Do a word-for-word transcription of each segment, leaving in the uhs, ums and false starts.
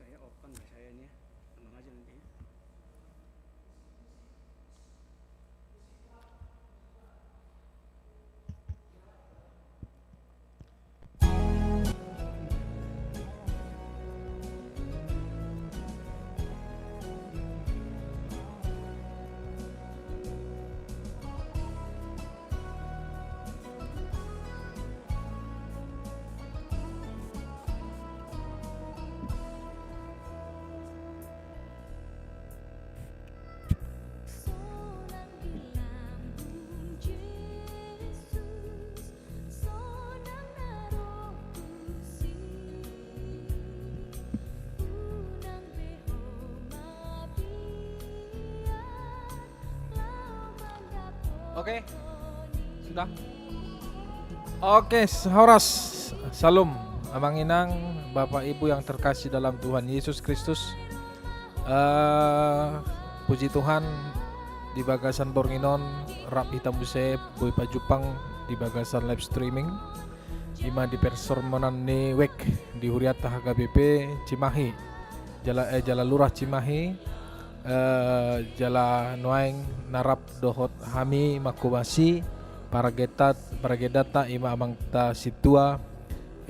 Saya open, saya ini mengajar nanti. Oke, sudah. Oke, horas. Salam, amang inang, bapak ibu yang terkasih dalam Tuhan Yesus Kristus. Eh, puji Tuhan, di bagasan borngin on rap hita muse boi pajumpang di bagasan live streaming. Ima di persermonan ni wijk di hurianta H K B P Cimahi, jala, eh, jala Lurah Cimahi, eh, jala nuaeng na rap dohot hami manghobasi paragendat-, paragendanta ima amangta sintua,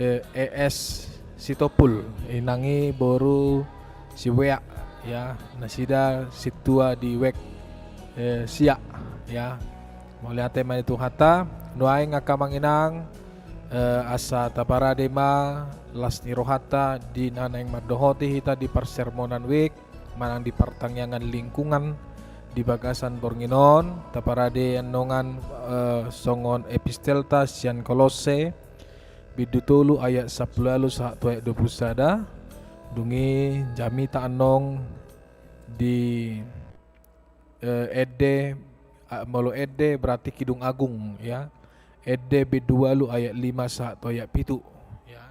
eh, E S Sitompul, inang i boru Siweak, ya, nasida sintua di wijk, eh, Siak, ya. Mauliate ma di Tuhanta, nuaeng angka amang inang, eh, asa taparade ma las ni rohanta di na naeng mandohoti hita di parsermonan wijk, manang di partangiangan lingkungan di bagasan borngin on, taparade annon, eh, songon epistelta sian Kolosse, bindu tolu ayat sampulu ualu sahat tu ayat dua pulu sada, dung i jamita annon di, eh, ende, ah, molo ende berarti Kidung Agung, ya. Ende bindu ualu ayat lima sahat tu ayat pitu, ya.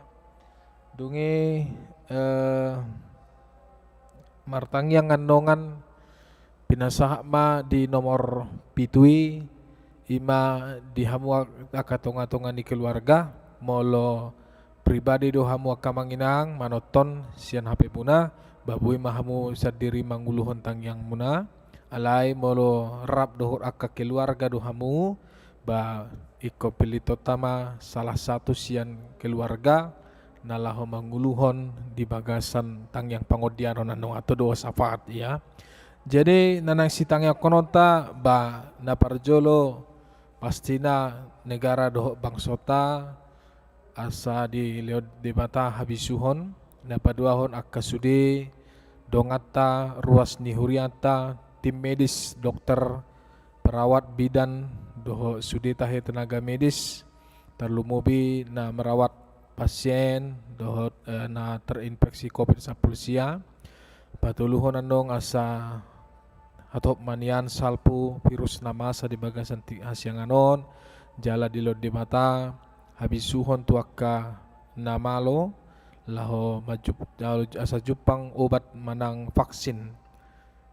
Dung i, eh, martangiang annon pinasahat ma di nomor pitu i, ima di hamu ak-, angka tonga-tonga ni keluarga, molo pribadi do hamu angka amang inang manonton sian H P muna, ba boi ma hamu sandiri manguluhon tangiang muna, alai molo rap dohot angka keluarga do hamu, ba ingkon pilitonta ma salah satu sian keluarga na laho manguluhon di bagasan tangiang pangondianon annon atau doa syafaat, ya. Jadi, na naeng sitangiangkononta, ba na parjolo pastina negara dohot bangsonta, asa dilehon Debata habisuhon, na paduahon angka sude donganta, ruas ni hurianta, tim medis, dokter, perawat, bidan, dohot sude tahe tenaga medis, tarlumobi na merawat pasien, dohot, eh, na terinfeksi covid sampulu sia, patoluhon annon asa hatop ma nian salpu virus na masa di bagasan ti-, hasiangan on, jala dilehon Debata habisuhon tu angka na malo, laho manjum-, asa jumpang obat manang vaksin,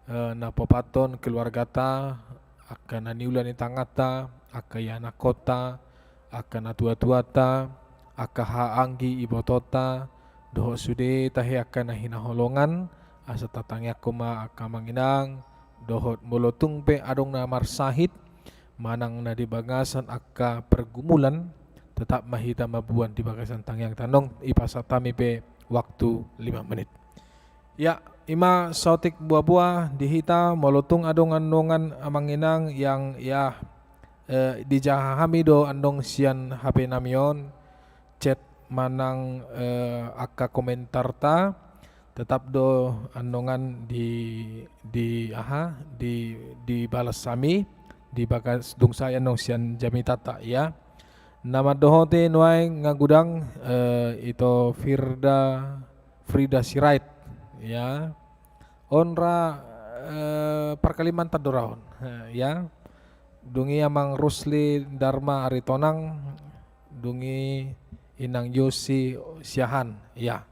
eh, na paopathon keluargata, angka na niula ni tanganta, angka ianakhonta, angka natuatuanta, angka haha anggi ibotonta, dohot sude tahe angka na hinaholongan, asa tatangiangkon ma angka amang inang, dohot molo tung pe adong na marsahit, manang na di bagasan angka pergumulan, tetap ma hita mamboan di bagasan tangiangta annon, ipasahat hami pe waktu lima menit. Ya, ima saotik boa-boa di hita, molo tung adong annon amang inang yang, ya, eh, dijaha hami do annon sian H P nami on, chat manang, eh, angka komentarta, tetap do annon di, di aha, di, dibalas hami, di bagas dung sae annon sian jamitanta, ya. Na mandohoti nuaeng nga godang, eh, ito Firda, Frida Sirait, ya. On ra, eh, parkalimantan do ra on, eh, ya. Dung i amang Rusli Darma Aritonang, dung i inang Yosi Siahaan, ya.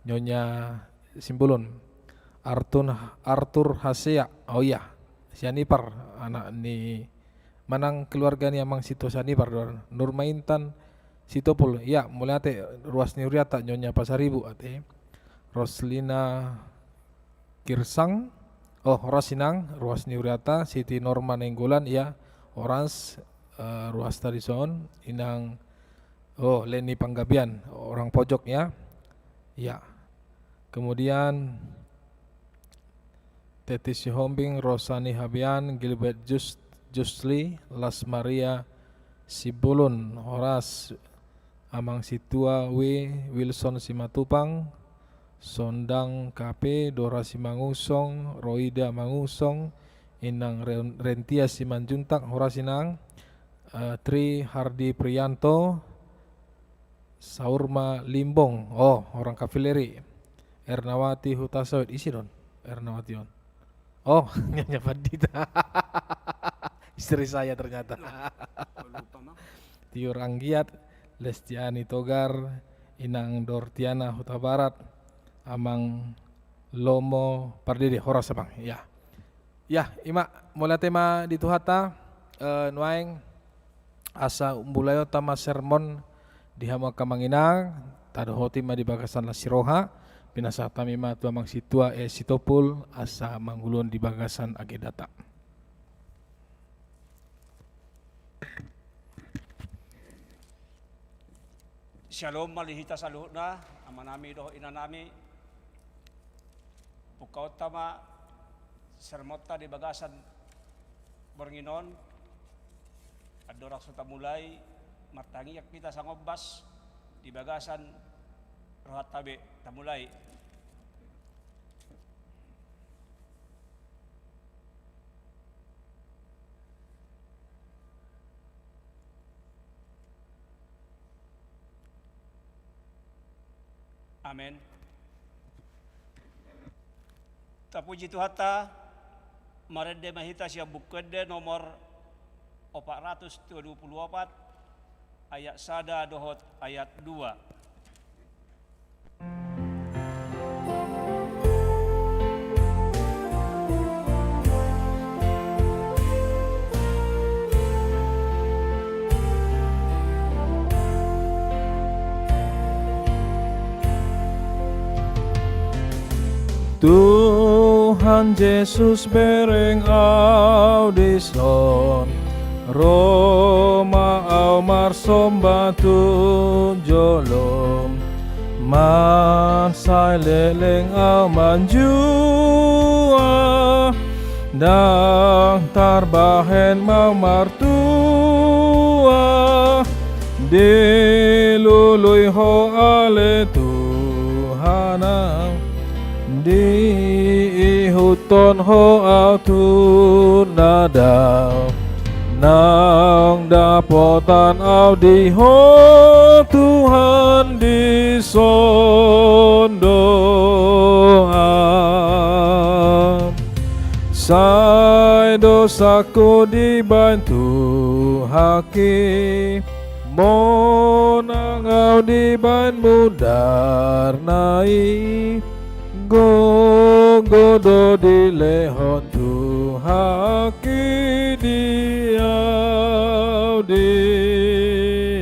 Nyonya Simbolon, Artun, Artur Hasea, oh iya, Sianipar, anak ni manang keluarga ni amang Sito Sianipar do, Nurmaintan Sitompul, ya, mauliate, ruas ni hurianta, Nyonya Pasaribu, ate. Roslina Girsang. Oh, horas inang, ruas ni huriata. Siti Norma Nainggolan, ya, horas, eh, ruasta dison, inang. Oh, Leni Panggabean, orang Pojok, ya. Ya. Kemudian Teti Sihombing, Rosani Habian, Gilbert Jus-, Jusli, Las Maria Sibolon, horas, Amang Situa W, Wilson Simatupang, Sondang K P, Dora Simangusong, Roida Mangusong, Inang Ren-, Rentia Simanjuntak, horas inang, eh, Tri Hardi Prianto, Saurma Limbong, oh, orang Kaveleri. Ernawati Hutasoit, ise do on Ernawati on? Oh, Nyonya Pandita. Istri saya ternyata. Loh, kok lupa, Mang? Tiur Anggiat, Lestiani Togar, Inang Dortiana Hutabarat, Amang Lomo Pardede, horas Amang. Ya. Ya, ima, mauliate ma di Tuhanta, eh, nuaeng asa umbulaionta ma sermon di hamu angka amang inang, tadohoti ma di bagasan las ni roha, pinasahat hami ma tu Amang Situa E Sitompul, asa mangulahon di bagasan agendata. Syalom ma di hita saluhutna, amanami dohot inanami. Bukaonta ma sermonta di bagasan borngin on, andorang so tamulai, martangiang hita sangombas di bagasan rohanta be, tamulai. Amen. Tapuji Tuhanta, marende ma hita sian Buku Ende nomor opat ratus dua puluh opat, ayat sada dohot ayat dua. Tuhan Jesus, bereng au dison, ro ma au marsomba tu jolom. Mansai leleng au manjua, ndang tarbahen ma au martua. Dilului Ho ale Tuhan au, diihuthon Ho au tu na dao. Naung dapotan au di Ho Tuhan, dison do au. Sai dosangku dibahen Tuhan i, monang au dibahen mundarna i. Gogo do dilehon Tuhan i di au, di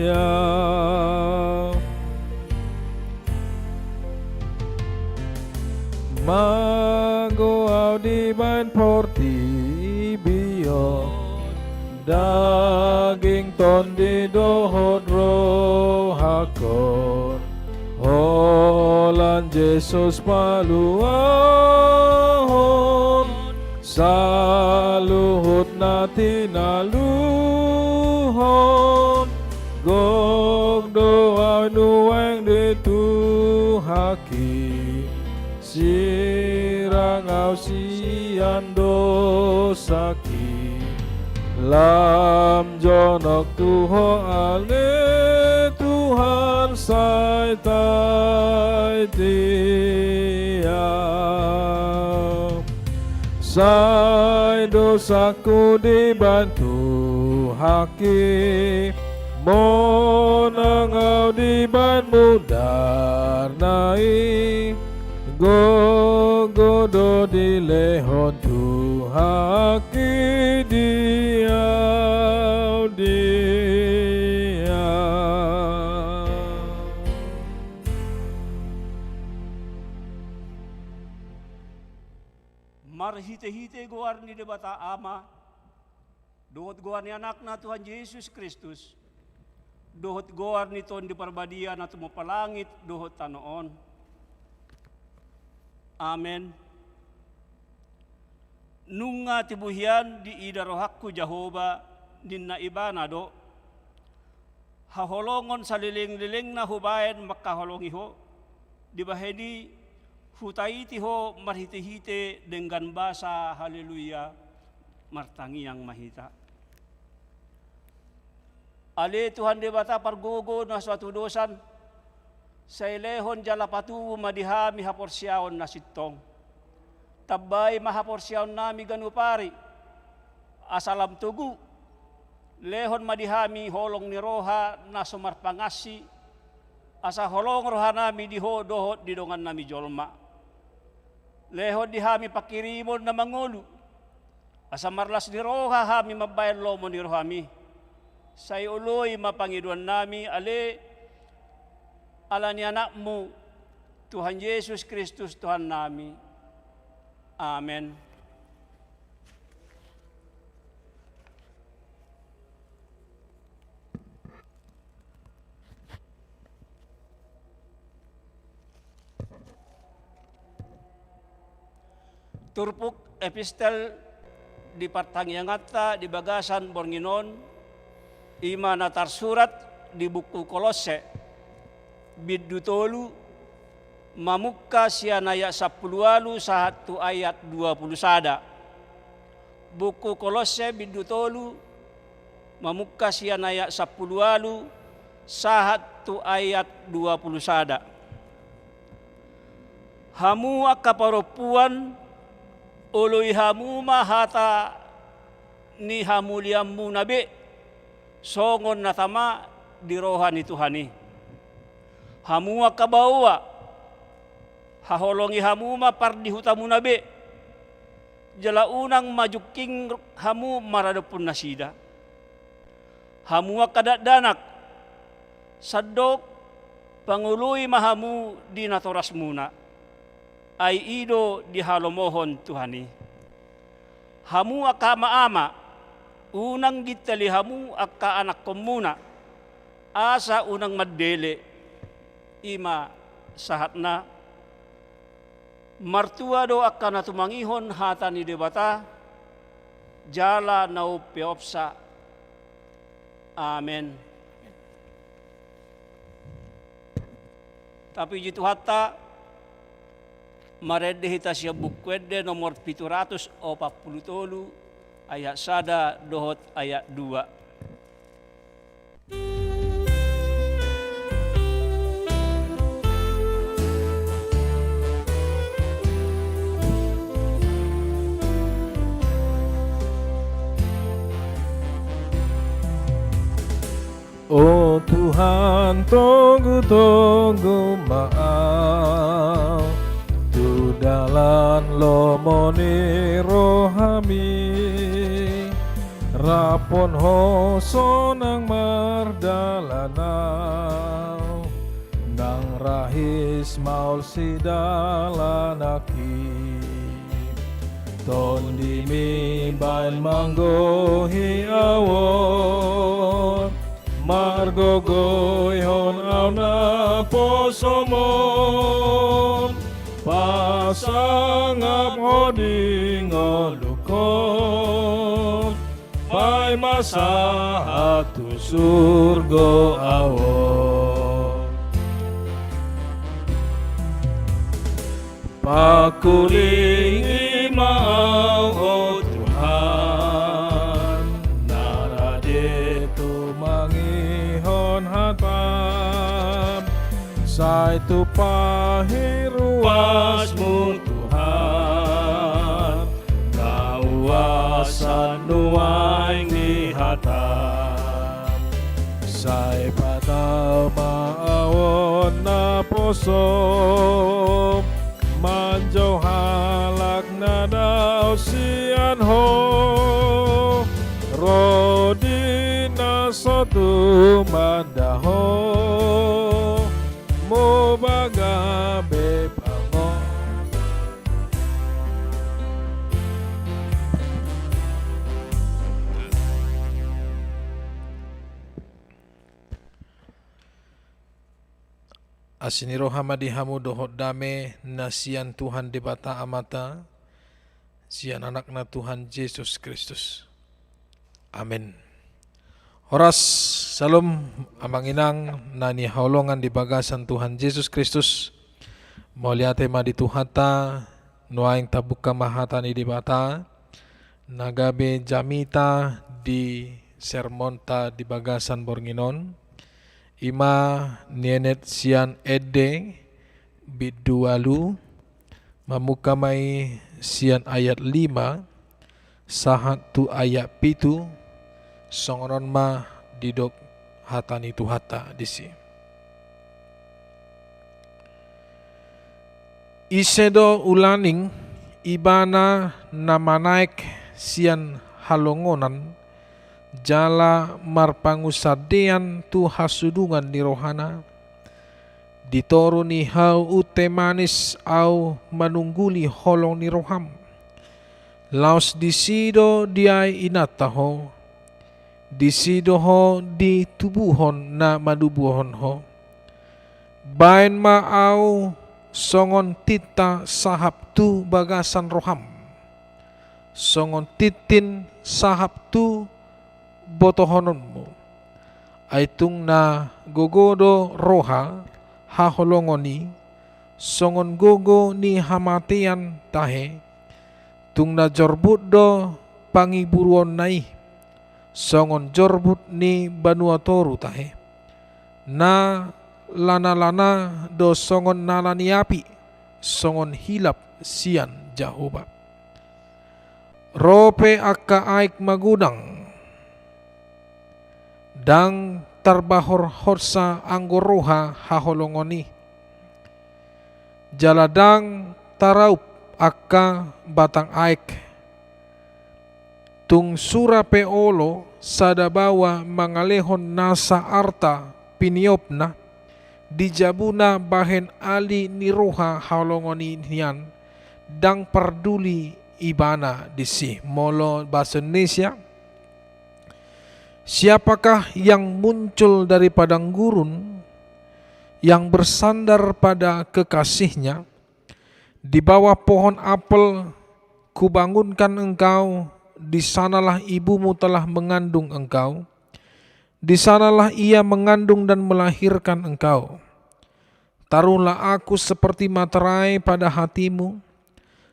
au. Mago au dibahen portibi on, daging, tondi dohot rohangkon. Holan Jesus paluahon saluhut na tinaluhon. Gok do au nuaeng di Tuhan i, sirang au sian dosangki. Lam jonok tu Ho ale Tuhan, sai taiti au. Sai dosangku dibahen Tuhan i, monang au dibahen mundarna i. Gogo do dilehon Tuhan i di au, di au. Marhitehite goar ni Debata Ama, dohot goar ni Anakna Tuhan Jesus Kristus, dohot goar ni Tondi Parbadia na tumompa langit dohot tano on. Amen. Nunga tibu hian diida rohangku Jahowa, ninna Ibana do. Haholongon salelenglelengna hubaen mangkaholongi ho, dibahen i hutaiti ho marhitehite denggan basa haleluya. Martangiang ma hita. Ale Tuhan Debata pargogo na so hatudosan, sai lehon jala patubu ma di hami haporseaon na sintong. Tambai ma haporseaonnami ganup ari, asa lam togu. Lehon ma di hami holong ni roha na so marpangansi, asa holong rohanami di ho dohot di dongannami jolma. Lehon di hami pangkirimon na mangolu, asa marlas ni roha hami mambaen lomo ni rohami. Sai oloi ma pangidoannami, ale, ala ni Anakmu, Tuhan Jesus Kristus Tuhannami. Amen. Turpuk epistel di partangianganta di bagasan borngin on, i ma na tarsurat di buku Kolosse, bindu tolu, mamungka sian ayat sampulu ualu sahat tu ayat dua pulu sada. Buku Kolosse bindu tolu, mamungka sian ayat sampulu ualu sahat tu ayat dua pulu sada. Hamu angka parompuan, oloi hamu ma hata ni hamulianmuna be, songon na tama di roha ni Tuhan i. Hamu angka baoa, haholongi hamu ma pardihutamuna be, jala unang majungking hamu maradophon nasida. Hamu angka dakdanak, sandok pangoloi ma hamu di natorasmuna, ai i do dihalomohon Tuhan i. Hamu angka amaama, unang gintali hamu angka anakkonmuna, asa unang mandele, i ma sahatna. Martua do angka na tumangihon hata ni Debata, jala na umpeopsa. Amen. Tapuji Tuhanta, marende hita sian Buku Ende nomor pitu ratus opat pulu tolu, ayat sada dohot ayat dua. O Tuhan, togu-togu ma au tu dalan lomo ni rohami. Raphon Ho sonang mardalan au, nang rahis maol sidalan aki. TondiMi baen manggohi au on, margogoihon au naposomon. Pasangap Ho di ngolungkon, baen ma sahat tu surgo au on. Pangkulingi ma au, o Tuhan, na rade tumangihon hataM. Sai tumpahi ruasMu, Tuhan, na uasan nuaeng ni hataM. Sai patau ma au on naposo manjou halak na dao sian Ho, ro di na so tumanda Ho, muba gabe pango. Asi ni roha ma di hamu dohot dame na sian Tuhan Debata Amanta, sian Anakna Tuhan Jesus Kristus. Amen. Horas, salam, amang inang na hinaholongan di bagasan Tuhan Jesus Kristus. Mauliate ma di Tuhanta, nuaeng tabuka ma hata ni Debata na gabe jamita di sermonta di bagasan borngin on. I ma nienet sian Ende bindu ualu, mamungka ma i sian ayat lima sahat tu ayat pitu. Songon on ma didok hata ni Tuhanta disi. Ise do ulaning ibana na manaek sian halongonan jala marpangunsandean tu hasudungan ni rohana? Di toru ni hau unte manis ahu manungguli holong ni roham. Laos disi do diae inanta ho, disi do ho ditubuhon na manubuhon ho. Baen ma ahu songon tinta sahap tu bagasan roham, songon tintin sahap tu botohononmu. Ai tung na gogo do roha haholongon i, songon gogo ni hamatean tahe. Tung na jorbut do pangiburuonna i, songon jorbut ni banua toru tahe. Na lana-lana do songon nala ni api, songon hilap sian Jahowa. Ro pe angka aek magodang, ndang tarbahorhorsa anggo roha haholongon i. Jala ndang taraup angka batang aek. Tung sura pe olo sada baoa mangalehon nasa arta piniopna di jabuna bahen ali ni roha haholongon i nian, ndang parduli ibana disi. Molo bahasa Indonesia, siapakah yang muncul dari padang gurun, yang bersandar pada kekasihnya? Di bawah pohon apel kubangunkan engkau, di sanalah ibumu telah mengandung engkau, di sanalah ia mengandung dan melahirkan engkau. Taruhlah aku seperti materai pada hatimu,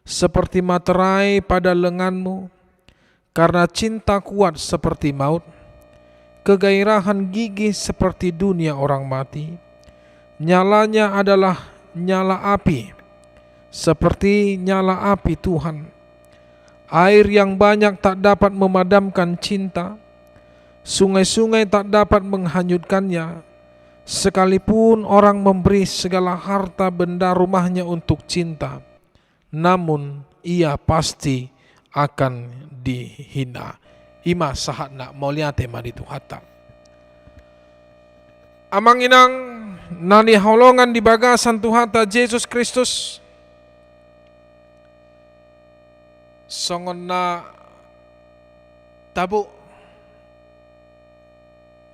seperti materai pada lenganmu, karena cinta kuat seperti maut, kegairahan gigih seperti dunia orang mati. Nyalanya adalah nyala api, seperti nyala api Tuhan. Air yang banyak tak dapat memadamkan cinta, sungai-sungai tak dapat menghanyutkannya. Sekalipun orang memberi segala harta benda rumahnya untuk cinta, namun ia pasti akan dihina. I ma sahatna, mauliate ma di Tuhanta. Amang inang na hinaholongan di bagasan Tuhanta Jesus Kristus, songon na tabo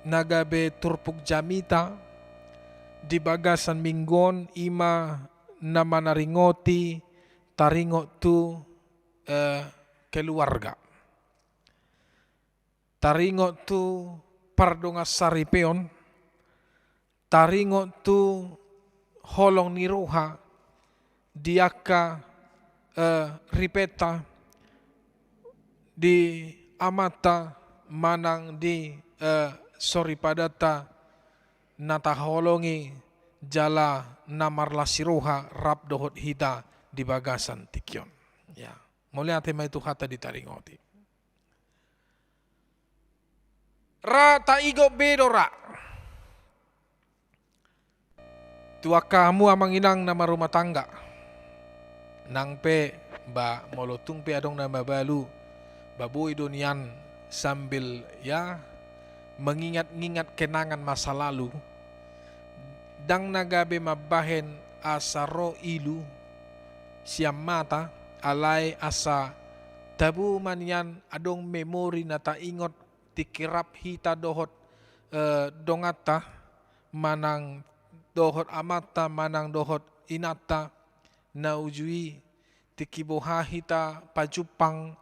na gabe turpuk jamita di bagasan minggu on, i ma na manaringoti taringot tu, eh, keluarga, taringot tu pardongansaripeon, taringot tu holong ni roha di angka, eh, ripenta, di amanta manang di, eh, soripadanta na taholongi jala na marlas ni roha rap dohot hita di bagasan tingki on. Ya, mauliate ma di Tuhanta ditaringoti. Ra taingot be do ra tu angka hamu amang inang na marrumah tangga. Nang pe, ba molo tung pe adong na mabalu, ba boi do nian sambil, ya, mengingat-ingat kenangan masa lalu. Ndang na gabe mambahen asa ro ilu sian mata, alai asa tabo ma nian adong memori na taingot tingki rap hita dohot, eh, donganta manang dohot amanta manang dohot inanta na uju i, tingki boha hita pajumpang,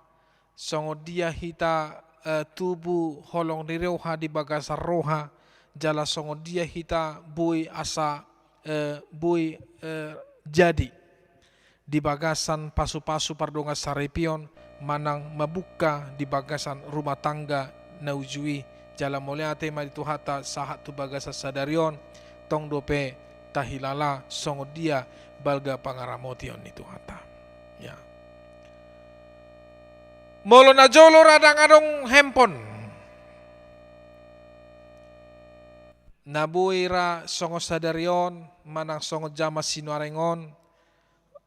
songon dia hita, eh, tubu holong ni roha di bagasan roha, jala songon dia hita boi asa, eh, boi, eh, jadi di bagasan pasu-pasu pardongansaripeon manang mamungka di bagasan rumah tangga na uju i. Jala mauliate ma di Tuhanta sahat tu bagasan sadari on, tong dope tahilala songon dia balga pangaramotion ni Tuhanta. Ya. Molo na jolo ra ndang adong handphone, na boi ra songon sadari on manang songon jaman sinuareng on,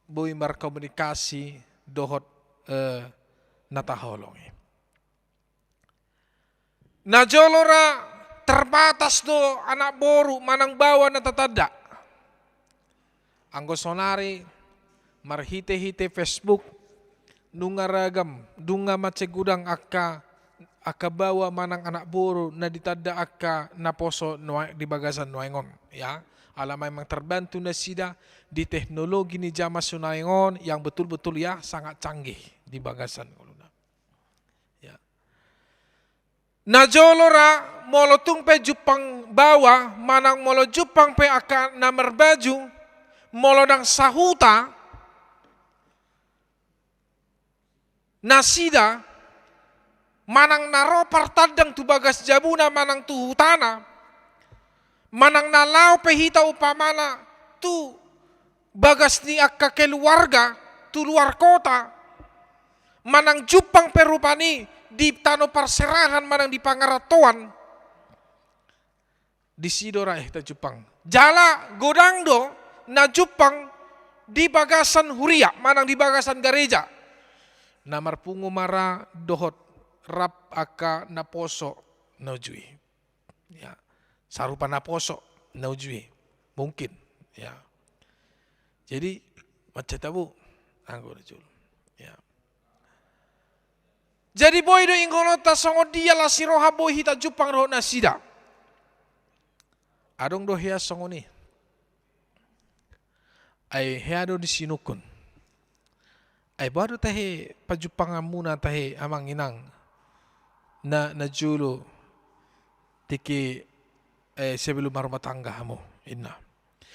boi markomunikasi dohot, eh, na taholongi. Na jolo ra terbatas do anak boru manang baoa na tatanda. Anggo sonari marhite-hite Facebook, nunga ragam, nunga mansai godang angka, angka baoa manang anak boru na ditanda angka naposo nuaeng di bagasan nuaeng on, ya. Ala memang terbantu nasida di teknologi ni jaman sinuaeng on yang betul-betul, ya, sangat canggih di bagasan ngoluna. Ya. Na jolo ra, molo tung pe jumpang baoa manang molo jumpang pe angka na marbaju, molo ndang sahuta nasida, manang na ro partandang tu bagas jabuna manang tu hutana, manang na laho pe hita umpamana tu bagas ni angka keluarga tu luar kota, manang jumpang pe rupani di tano parserahan manang di pangarantoan, disi do ra hita jumpang. Jala godang do na jumpang di bagasan huria manang di bagasan gareja. Na marpungu ma ra dohot rap angka naposo na uju i. Ya. Sarupa naposo na uju i. Mungkin. Ya. Jadi, mansai tabo anggo na jolo. Ya. Jadi boi do ingononta songon dia las ni roha boi hita jumpang dohot nasida. Adong do hea songon i. Ai hea do ni sinungkun. Ai boha do tahe pajumpanganmuna tahe amang inang na, na jolo tingki, eh, sebelum marumah tangga hamu, inna.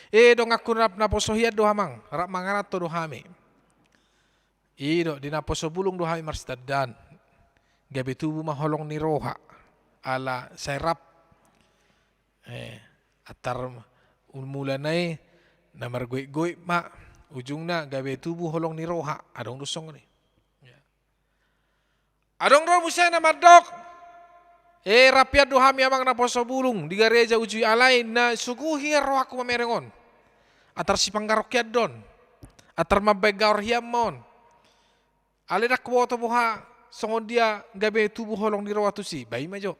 Eh, donganku rap naposo hian do amang, rap mangaranto do hami. I do, di naposo bulung do hami marsitandaan. Gabe tubu ma holong ni roha. Ala sai rap. Eh, antar mulmula na i, na margoit-goit ma, ujungna gabe tubu holong ni roha, adong do songon i. Ya. Adong do muse na mandok, eh, rap hian do hami amang naposo bulung, di gareja uju i alai na suguhi rohangku mamereng on. Antar sipanggarokian do on. Antar mambaen gaor hian ma on. Alai ndang huboto boha songon dia gabe tubu holong ni roha tusi. Ba i ma jo.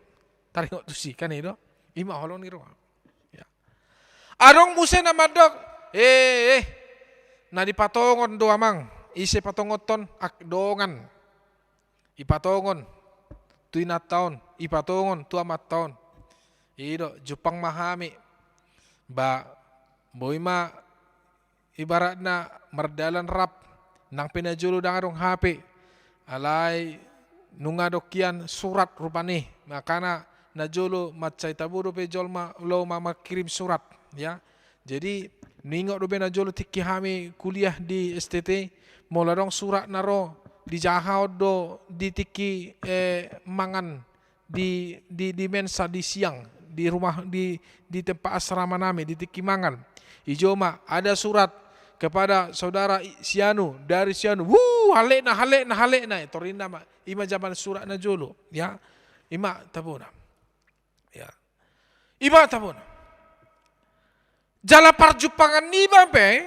Taringot tusi, kan i do. I ma holong ni roha. Ya. Adong muse na mandok, eh, eh. Na dipatongon do amang. Ise patongonhon, dongan. Ipatongon tu inanta on, ipatongon tu amanta on. I do, jumpang ma hami. Ba, boi ma ibaratna mardalan rap, nang pe na jolo ndang adong H P. Alai nunga adong hian surat rupani. Makana na jolo mansai tabo dope jolma laho ma mangkirim surat, ya. Jadi, ningot dope na jolo tingki hami kuliah di S T T, molo adong surat na ro, dijahahon do di tingki, eh, mangan di, di, di mensa di siang, di rumah, di, di tempat asrama nami, di tingki mangan. Dijou ma, ada surat kepada saudara i-, si anu, dari si anu. Wuh, halekna, halekna, halekna. Torinna ma, i ma jaman surat na jolo, ya. I ma tabona. Ya. I ma tabona. Jala parjumpangan niba pe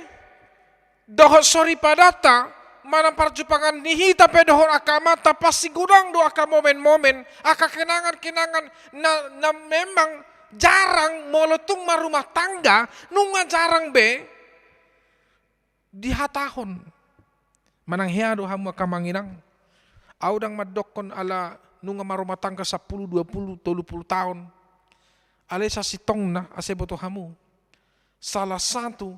dohot soripadanta, manang parjumpangan ni hita pe dohot angka amanta, pasti godang do angka momen-momen, angka kenangan-kenangan na, na memang jarang molo tung marumah tangga, nunga jarang be dihatahon. Manang hea do hamu angka amang inang? Ahu ndang mandokkon ala nunga marumah tangga sampulu, dua pulu, tolu pulu taon. Alai sasintongna asa diboto hamu. Salah satu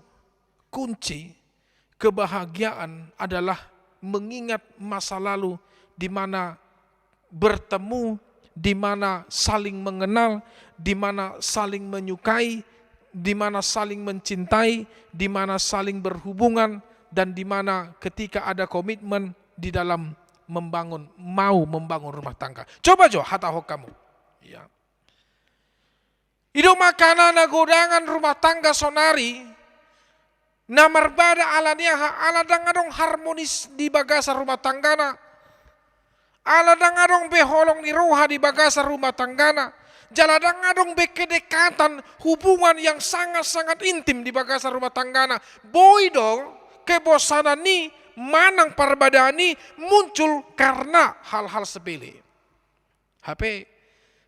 kunci kebahagiaan adalah mengingat masa lalu di mana bertemu, di mana saling mengenal, di mana saling menyukai, di mana saling mencintai, di mana saling berhubungan, dan di mana ketika ada komitmen di dalam membangun, mau membangun rumah tangga. Coba jo, hatahon hamu. Ya. I do makana na godangan rumah tangga sonari, na marbada ala ni aha, ala ndang adong harmonis di bagasan rumah tanggana, ala ndang adong be holong ni roha di bagasan rumah tanggana, jala ndang adong be kedekatan, hubungan yang sangat-sangat intim di bagasan rumah tanggana. Boi do kebosanan i manang parbadaan i muncul karena hal-hal sepele. Hape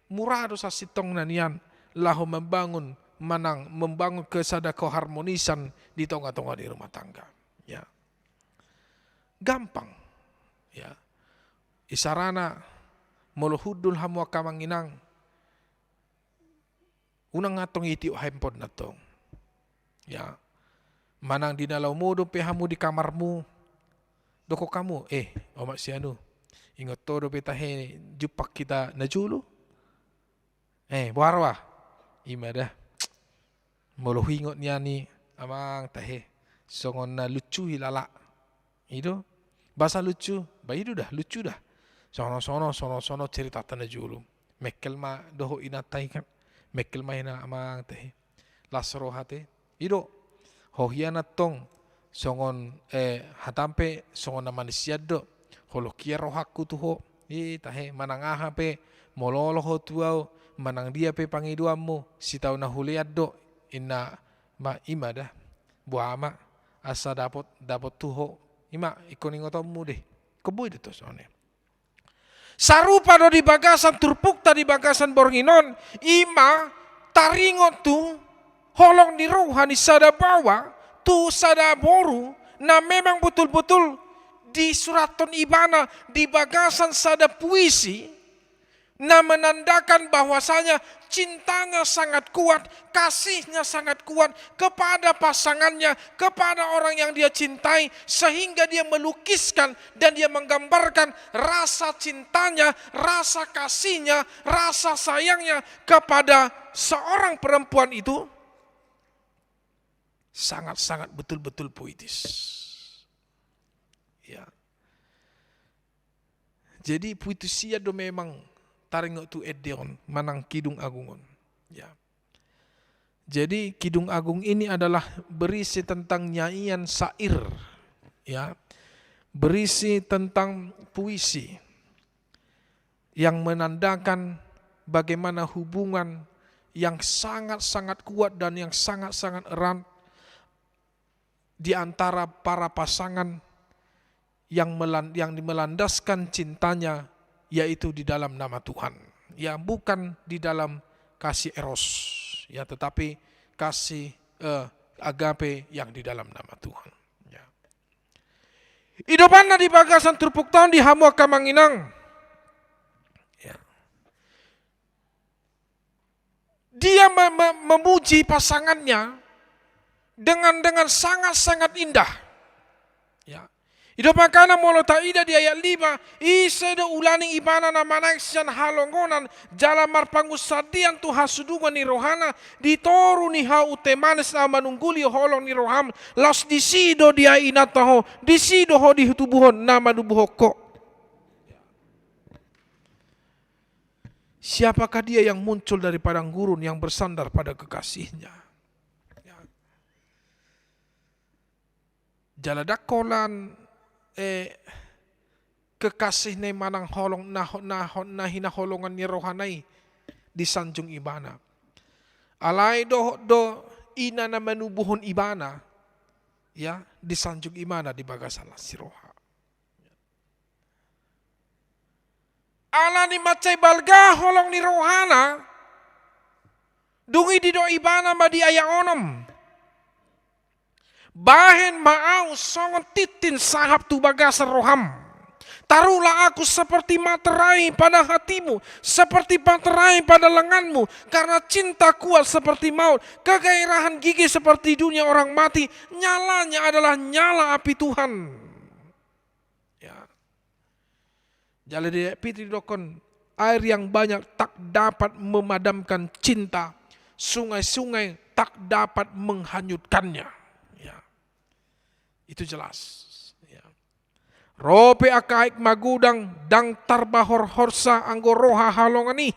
mura do sasintongna nian laho membangun manang membangun kesada keharmonisan di tonga-tonga ni rumah tangga. Ya. Gampang. Ya. Isarana molo hundul hamu angka amang inang, unang antong itiop handphone na tong. Ya. Manang di na laho modom pe hamu di kamarmu, dokkon hamu, eh, omak si anu, ingot ho dope tahe jumpa hita na jolo? Eh, boha ro ah? I ma da. Molo huingot nian i amang tahe, songon na lucu i lala. I do. Boasa lucu? Ba i do da, lucu da. Sono-sono, sono-sono ceritanta na jolo. Mengkel ma dohot inanta i kan. Mengkel ma hina amang tahe. Las roha te. I do. Ho hian antong songon, eh, hatam pe songon na manisian do. Holong hian rohangku tu ho. I tahe manang aha pe molo olo ho tu au, manang dia pe pangidoanmu, sitau na hulean do. Inna ma, i ma da. Boha ma, asa dapot, dapot tu ho. I ma, ingkon ingotonmu de. Ingkon boi do tu songon i. Sarupa do di bagasan turpukta di bagasan borngin on, i ma taringot tu holong ni roha ni sada baoa tu sada boru na memang betul-betul disurathon ibana di bagasan sada puisi, na menandakan bahwasanya cintanya sangat kuat, kasihnya sangat kuat kepada pasangannya, kepada orang yang dia cintai, sehingga dia melukiskan dan dia menggambarkan rasa cintanya, rasa kasihnya, rasa sayangnya kepada seorang perempuan itu sangat-sangat betul-betul puitis. Ya. Jadi puitis i do memang taringot tu ende on, manang Kidung Agung on. Ya. Jadi Kidung Agung ini adalah berisi tentang nyanyian syair, ya, berisi tentang puisi yang menandakan bagaimana hubungan yang sangat-sangat kuat dan yang sangat-sangat erat di antara para pasangan yang melan-, yang melandaskan cintanya, yaitu di dalam nama Tuhan. Ya, bukan di dalam kasih eros, ya, tetapi kasih, eh, agape yang di dalam nama Tuhan. Ya. Idopanna di bagasan turpukta on di hamu angka amang inang. Ya. Dia me-, me-, memuji pasangannya dengan, dengan sangat-sangat indah. Ya. I do makana molo taida di ayat lima, ise do ulaning ibana na manaek sian halongonan jala marpangunsandean tu hasudungan ni rohana di toru ni hau unte manis na manungguli holong ni roham, laos disi do diae inanta ho, disi do ho ditubuhon na manubuhon ho. Siapakah dia yang muncul dari padang gurun yang bersandar pada kekasihnya? Ya. Jala ndang holan, eh, kekasihna i manang holong na ho-, na ho-, na hinaholongan ni rohana i disanjung ibana. Alai dohot do ina na manubuhon ibana, ya, disanjung ibana di bagasan las ni roha. Alani mansai balga holong ni rohana, dung i didok ibana ma di ayat onom: Bahen ma ahu songon tintin sahap tu bagasan roham. Taruhlah aku seperti materai pada hatimu, seperti materai pada lenganmu, karena cinta kuat seperti maut, kegairahan gigi seperti dunia orang mati, nyalanya adalah nyala api Tuhan. Ya. Jala di ayat pitu didokkon, air yang banyak tak dapat memadamkan cinta, sungai-sungai tak dapat menghanyutkannya. Ya. Itu jelas. Ya. Ro pe angka aek magodang, ndang tarbahorhorsa anggo roha haholongan i.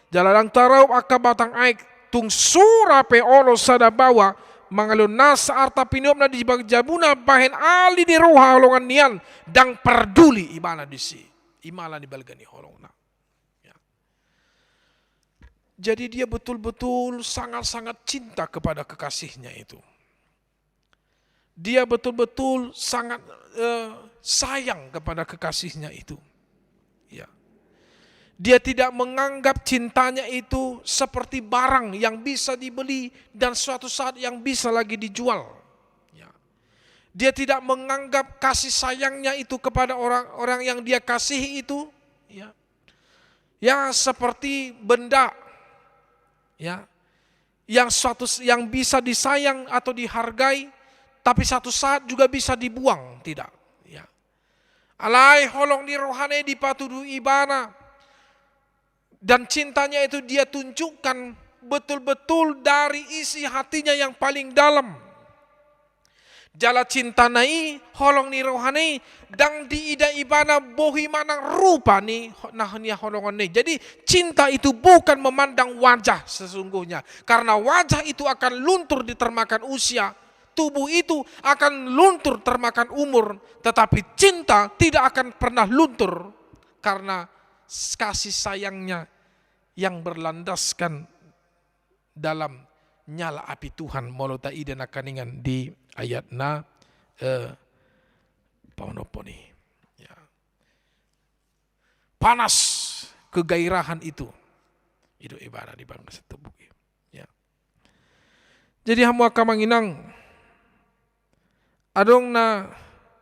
Jala ndang taraup angka batang aek, tung sura pe olo sada baoa, mangalehon nasa arta piniopna di bag-, jabuna bahen ali ni roha haholongan nian, ndang parduli ibana disi. I ma ala ni balga ni holongna. Ya. Jadi dia betul-betul sangat-sangat cinta kepada kekasihnya itu. Dia betul-betul sangat, eh, sayang kepada kekasihnya itu. Ya. Dia tidak menganggap cintanya itu seperti barang yang bisa dibeli dan suatu saat yang bisa lagi dijual. Ya. Dia tidak menganggap kasih sayangnya itu kepada orang-orang yang dia kasihi itu, ya, ya, seperti benda, ya, yang suatu s-, yang bisa disayang atau dihargai, tapi satu saat juga bisa dibuang, tidak. Ya. Alai holong ni rohana i dipatudu ibana, dan cintanya itu dia tunjukkan betul-betul dari isi hatinya yang paling dalam. Jala cintana i, holong ni rohana i, ndang diida ibana bohi manang rupa ni ho-, na hinaholonganna i. Jadi, cinta itu bukan memandang wajah sesungguhnya. Karena wajah itu akan luntur ditermakan usia, tubuh itu akan luntur termakan umur, tetapi cinta tidak akan pernah luntur karena s-, kasih sayangnya yang berlandaskan dalam nyala api Tuhan, molo taida nangkaningan di ayat na, eh, paonomhon i. Ya. Panas kegairahan itu. I do ibana di bagasan tubuh i. Ya. Jadi hamu angka amang inang, adong na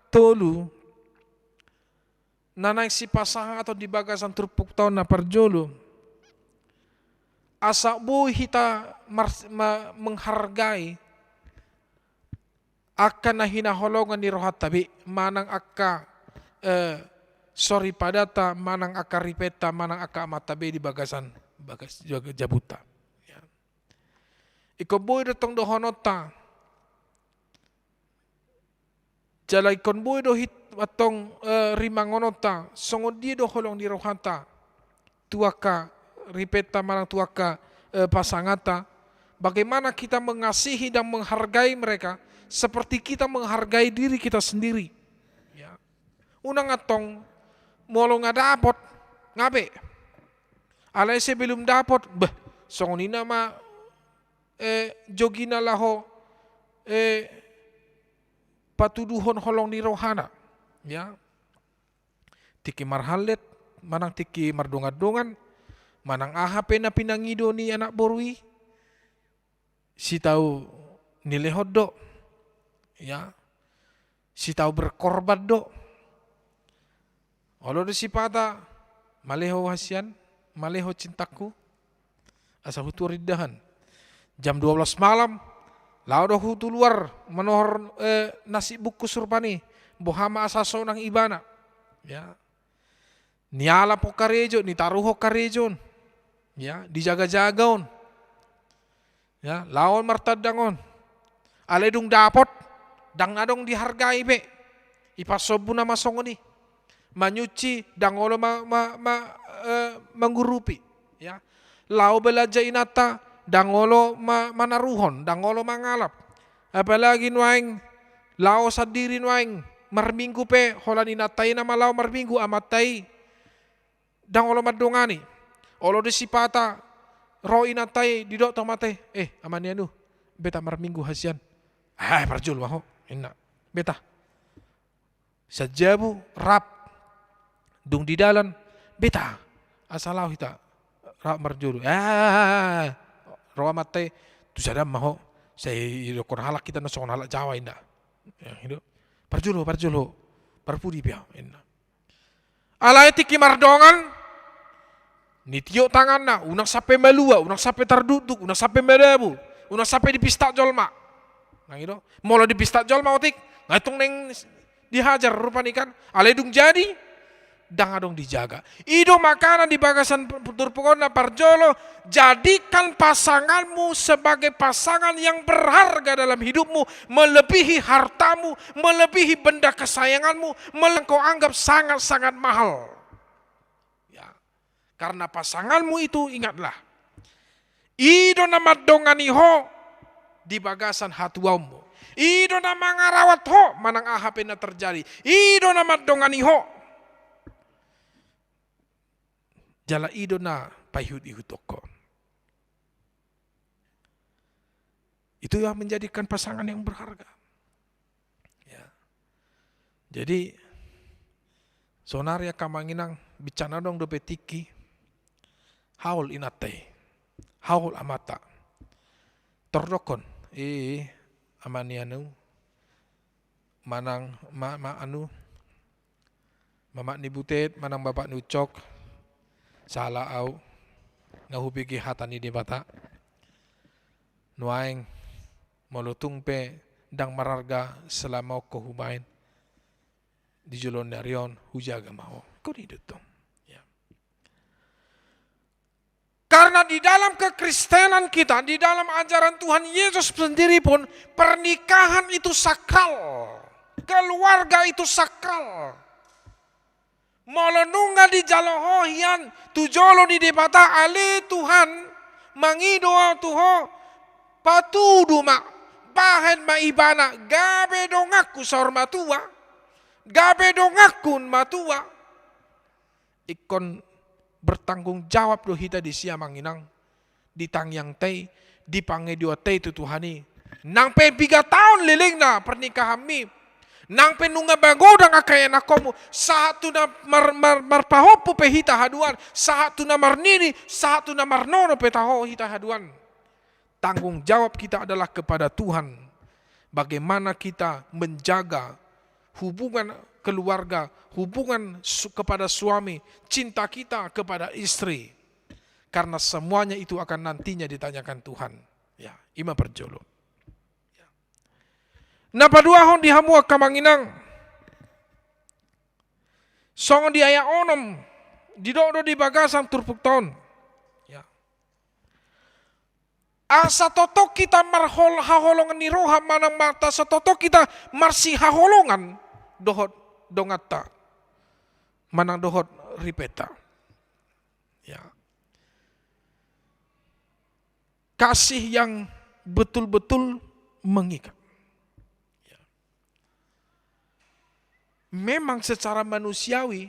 tolu na naeng sipasahaton di bagasan turpukta on. Na parjolo, asa boi hita mar-, ma-, menghargai angka na hinaholongan ni rohanta be, manang angka, eh, soripadanta, manang angka ripenta, manang angka amanta be di bagasan, bagas, jag-, jabunta. Ya. Ingkon boi do tong dohononta. Jala ingkon boi do hit-, antong, eh, rimangononta, songon dia do holong ni rohanta tu angka ripenta manang tu angka, eh, pasanganta. Bagaimana kita mengasihi dan menghargai mereka seperti kita menghargai diri kita sendiri. Ya. Unang antong, molo nga dapot, nga be. Alai sebelum dapot, beh, songon i nama, eh, jogina laho, eh, patuduhon holong ni rohana. Ya. Tingki marhallet, manang tingki mardongan-dongan, manang aha pe na pinangido ni anak boru i, sitau nilehon do, ya, sitau berkorban do. Olo do sipata, male ho hasian, male ho cintangku, asa hutuhor indahan. Jam dua belas malam, laho do hu tu luar, manohor, eh, nasi bungkus rupani, boha ma asa sonang ibana. Ya. Nialap ho karejo, nitaruhon karejo on. Ya, dijaga-jaga on. Ya, laho martandang on. Alai dung dapot, ndang adong dihargai be. Ipasombu nama songon i. Manyuci, ndang olo ma-, ma-, ma-, eh, mangurupi. Ya. Laho belanja inanta, ndang olo ma-, manaruhon, ndang olo mangalap. Apalagi nuaeng, laho sandiri nuaeng, marminggu pe, holan inanta i nama laho marminggu, amanta i. Ndang olo mandongani. Olo do sipata, ro inanta i, didok tu amanta i, "Eh, ama ni anu, beta marminggu hasian." "Eh, parjolo ma ho," ninna. "Beta." Sian jabu, rap. Dung di dalan, "Beta, asa laho hita, rap marjolo." "Eh, ro amanta i, tu sada ma ho, sai didokkon halak hita na songon halak Jawa," ninna. Ya, gitu. "Parjolo, parjolo, parpudi pe ahu," ninna. Alai tingki mardongan, ditiop tanganna, unang sampe malua, unang sampe tardukduk, unang sampe madabu, unang sampe dipistak jolma. Nang i do, molo dipistak jolma otik, nga tong naeng dihajar rupani kan. Alai dung jadi, ndang adong dijaga. I do makana di bagasan turpuk on na parjolo, jadikan pasanganmu sebagai pasangan yang berharga dalam hidupmu, melebihi hartamu, melebihi benda kesayanganmu, melebihi yang kau anggap sangat-sangat mahal. Ya. Karena pasanganmu itu, ingatlah, i do na mandongani ho di bagasan hatuaonmu. I do na mangarawat ho manang aha pe na terjadi. I do na mandongani ho. Jala i do na paihut-ihuthon ho. Itu yang menjadikan pasangan yang berharga. Ya. Jadi, sonari angka amang inang, binsang adong dope tingki, haol inanta i, haol amanta. Tor dokkon, i, ama ni anu, manang, ma, ma, anu, mamak ni Butet, manang bapak ni Ucok, sala au, nga hubege hata ni Debata. Nuaeng, molo tung pe ndang mararga selama on ho hubaen, di joloan ni ari on, hujaga ma ho. Ingkon i do tong. Ya. Karena di dalam kekristenan kita, di dalam ajaran Tuhan Yesus sendiri pun, pernikahan itu sakral. Keluarga itu sakral. Molo nunga dijalo ho hian tu jolo ni Debata, ale Tuhan, mangido au tu ho, patudu ma, bahen ma ibana gabe donganku saur matua, gabe donganku matua. Ingkon bertanggung jawab do hita disi amang inang, di tangiangta i, di pangidoanta i tu Tuhan i. Nang pe piga taon lelengna pernikahanmi, nang pe nunga magodang angka ianakhonmu, sahat tu na mar-, mar-, marpahompu pe hita haduan, sahat tu na marnini, sahat tu na marnono pe taho hita haduan. Tanggung jawab kita adalah kepada Tuhan. Bagaimana kita menjaga hubungan keluarga, hubungan su-, kepada suami, cinta kita kepada istri. Karena semuanya itu akan nantinya ditanyakan Tuhan. Ya, i ma parjolo. Ya. Na paduahon di hamu angka amang inang. Songon di ayat onom, didok do di bagasan turpukta on. Ya. Asa tongtong hita marhol-, haholongan ni roha manang ma-, asa tongtong hita marsihaholongan dohot donganta. Manang dohot ripenta. Ya. Kasih yang betul-betul mengikat. Ya. Memang secara manusiawi,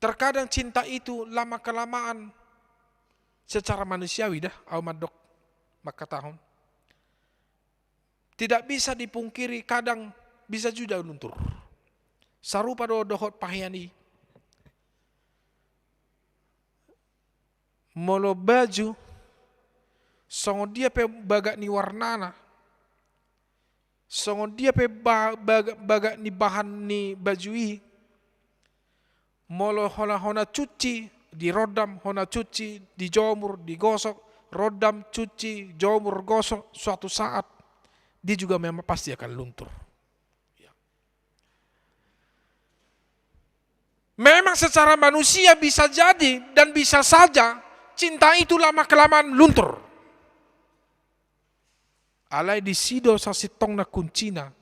terkadang cinta itu lama-kelamaan secara manusiawi dah, au mandok mangkatahon. Tidak bisa dipungkiri, kadang bisa juga luntur. Sarupa do dohot pahean i. Molo baju, songon dia pe bagak ni warnana, songon dia pe ba-, bagak, bagak ni bahan ni baju i, molo hona, hona cuci, dirondam, hona cuci, dijomur, digosok, rondam, cuci, jomur, gosok, suatu saat dia juga memang pasti akan luntur. Ya. Memang secara manusia bisa jadi dan bisa saja cinta itu lama-kelamaan luntur. Alai disi do sasintongna kuncina.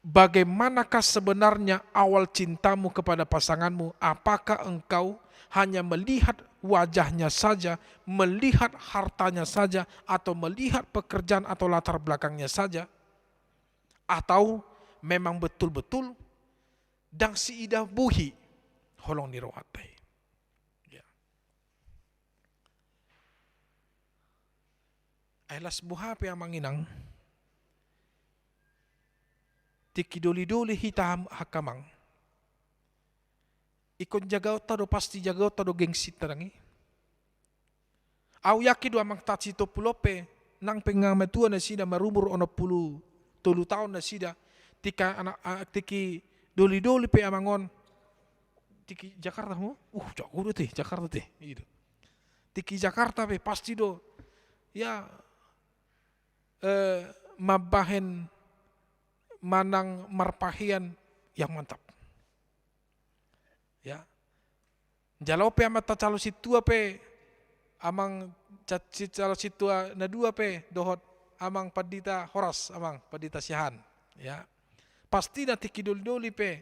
Bagaimanakah sebenarnya awal cintamu kepada pasanganmu? Apakah engkau hanya melihat wajahnya saja, melihat hartanya saja, atau melihat pekerjaan atau latar belakangnya saja? Atau memang betul-betul ndang siidah buhi holong ni rohanta i? Ya. Ai las boha pe amang inang, tingki doli-doli hita ham-, angka amang, ingkon jagaonta do, pasti jagaonta do gengsinta nang i. Au yakin do amang ta Sitompul on pe, nang pe nga matua nasida, marumur onom pulu tolu taon nasida, tingki anak, a-, tingki Doli-doli pe amang on, tingki Jakarta mo, uh, jago do te, Jakarta te, gitu. Tingki Jakarta pe pasti do, ya, eh, mambahen manang marpahean yang mantap. Ya. Jala on pe amanta calon sintua pe, amang ca-, si calon sintua na dua pe, dohot amang pandita horas, amang pandita Siahaan. Ya. Pasti na tingki doli-doli pe,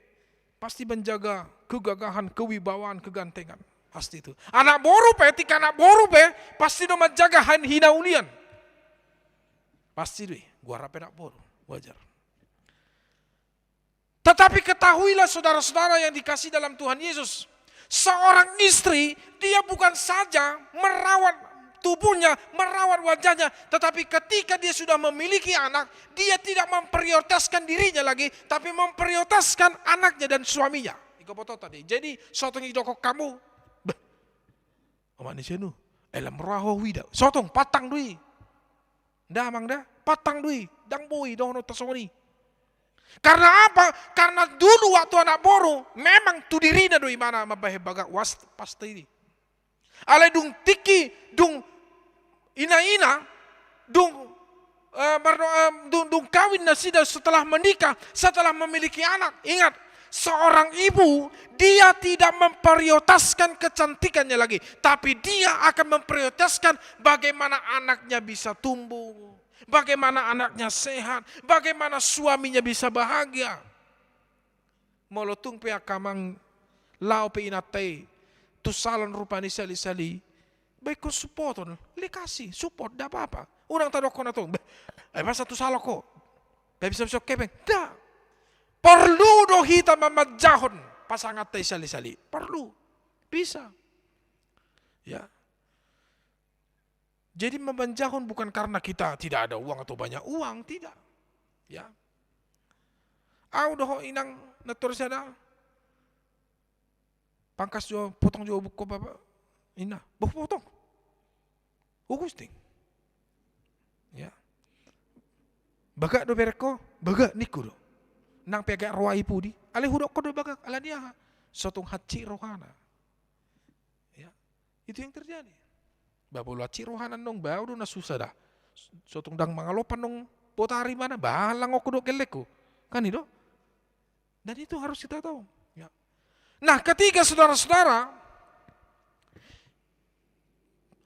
pasti menjaga kegagahan, kewibawaan, kegantengan. Pasti itu. Anak boru pe, tingki anak boru pe, pasti do menjaga han-, hinaulian. Pasti do i, goarna pe anak boru, wajar. Tetapi ketahuilah saudara-saudara yang dikasihi dalam Tuhan Yesus, seorang istri, dia bukan saja merawat tubuhnya, merawat wajahnya, tetapi ketika dia sudah memiliki anak, dia tidak memprioritaskan dirinya lagi, tapi memprioritaskan anaknya dan suaminya. Iko foto tadi. Jadi, so tung didok hamu, "Bah, omak ni sianu, eh, lam roha ho huida." So tung, patang do i. Nda, amang, nda, patang do i, ndang boi dohononta songon i. Karena apa? Karena dulu waktu anak boru, memang tu dirina do imana mambahen bagak, was-, pasti i. Alai dung tingki, dung ina-ina, dung, eh, marno-, eh, dung, dung kawin nasida setelah menikah, setelah memiliki anak. Ingat, seorang ibu, dia tidak memprioritaskan kecantikannya lagi, tapi dia akan memprioritaskan bagaimana anaknya bisa tumbuh, bagaimana anaknya sehat, bagaimana suaminya bisa bahagia. Molo tung pe angka amang laho pe inanta i tu salon rupani sali-sali, baen ho supporton, lekasi, support, nda apa-apa. Unang tadokkon antong, "Bah, eh, masa tu salon ho? Nda bisa-bisa hepeng." Nda. Porlu do hita mamanjahon pasanganta i sali-sali. Porlu. Bisa. Ya. Jadi mamanjahon bukan karena kita tidak ada uang atau banyak uang, tidak. Ya. Au dohot inang na torisada, pangkas jo, potong jo buk ho, Bapak. Ina, bah, potong. Augustin. Ya. Bagak do berek ho, bagak ningku do. Nang pe agak roha i pudi. Alai hudokkon do bagak, ala ni aha? So tung hansit rohana. Ya. Itu yang terjadi. Bah, molo hansit rohana nong, bah, au do na susah da. So tung ndang mangalop nong botari mana, bah, lang ho do gellengku. Kan i do? Dan itu harus kita tahu. Ya. Nah, ketiga, saudara-saudara,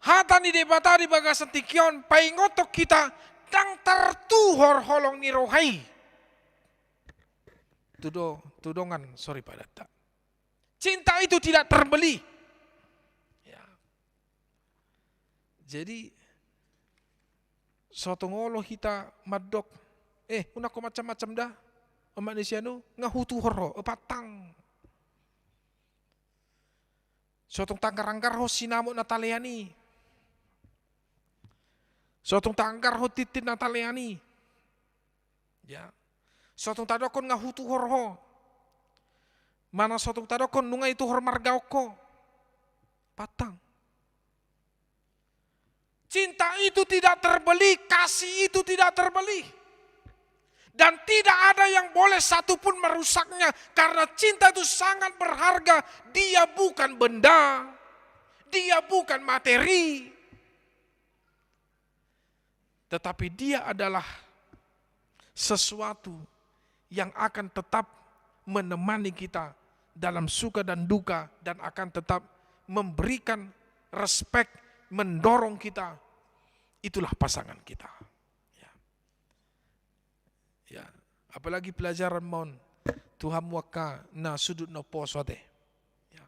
hata ni Debata di bagasan tingki on paingothon hita ndang tartuhor holong ni roha i tu do-, tu dongan soripadanta. Cinta itu tidak terbeli. Ya. Jadi, so tung olo hita mandok, "Eh, unang ho macam-macam da, omak ni sianu, nga hutuhor ho, eh, patang." So tung taanggar-anggar ho sinamot na talean i. So tung taanggar ho tintin na talean i. Ya. So tung tadokkon nga hutuhor ho. Manang so tung tadokkon nunga ituhor margaon ho. Patang. Cinta itu tidak terbeli, kasih itu tidak terbeli. Dan tidak ada yang boleh satu pun merusaknya, karena cinta itu sangat berharga. Dia bukan benda, dia bukan materi, tetapi dia adalah sesuatu yang akan tetap menemani kita dalam suka dan duka dan akan tetap memberikan respek, mendorong kita. Itulah pasangan kita. Ya. Ya. Apalagi pelajaran ma on tu hamu angka na sundut na umposo ate. Ya.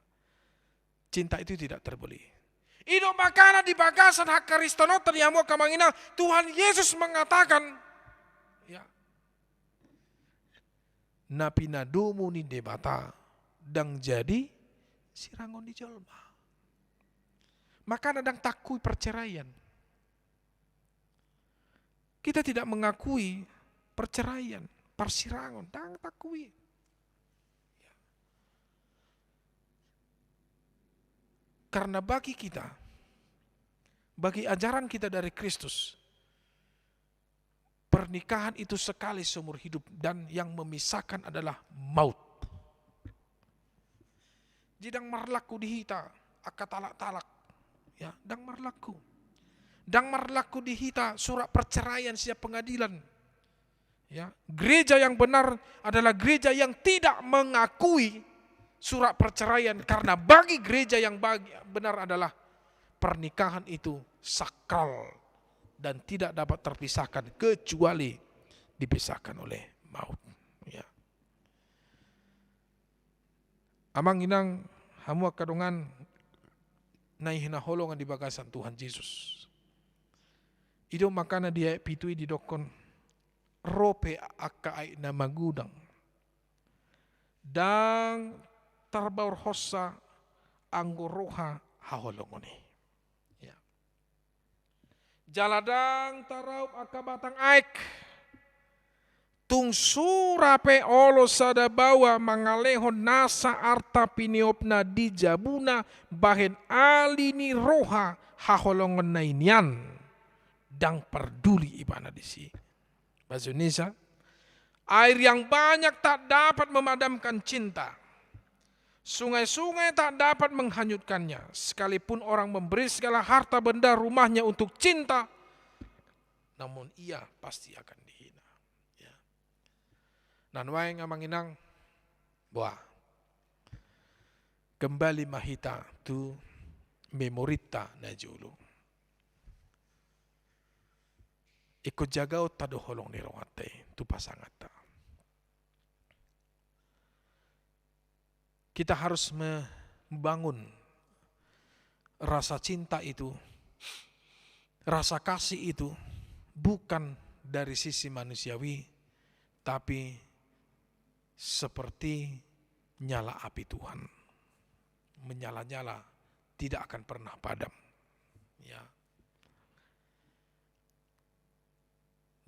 Cinta itu tidak terbeli. I do makana di bagasan hakaristiononta di hamu angka amang inang, Tuhan Yesus mengatakan, ya, na pinadomu ni Debata ndang jadi sirangon ni jolma. Makana ndang taakui perceraian. Kita tidak mengakui perceraian, parsirangon, ndang taakui. Ya. Karena bagi kita, bagi ajaran kita dari Kristus, pernikahan itu sekali seumur hidup dan yang memisahkan adalah maut. Jadi ndang marlaku di hita angka talak-talak. Ya, ndang marlaku. Ndang marlaku di hita surat perceraian sian pengadilan. Ya, gereja yang benar adalah gereja yang tidak mengakui surat perceraian, karena bagi gereja yang bagi, benar adalah pernikahan itu sakral dan tidak dapat terpisahkan kecuali dipisahkan oleh maut. Ya. Amang inang, hamu angka dongan na hinaholongan di bagasan Tuhan Jesus. I do makana di ayat pitu i didokkon, ro pe angka aek na magodang, ndang tarbaorhonsa anggo roha haholongon i. Ya. Jala ndang taraup angka batang aek. Tung sura pe olo sada baoa mangalehon nasa arta piniopna di jabuna bahen ali ni roha haholongonna i nian, ndang parduli ibana disi. Bahasa Indonesia, air yang banyak tak dapat memadamkan cinta. Sungai-sungai tak dapat menghanyutkannya. Sekalipun orang memberi segala harta benda rumahnya untuk cinta, namun ia pasti akan dihina. Ya. Na nuaeng amang inang, boa. Kembali ma hita tu memorinta na jolo. Ingkon jagaonta do holong ni rohanta i tu pasanganta. Kita harus membangun rasa cinta itu, rasa kasih itu bukan dari sisi manusiawi, tapi seperti nyala api Tuhan. Menyala-nyala, tidak akan pernah padam. Ya.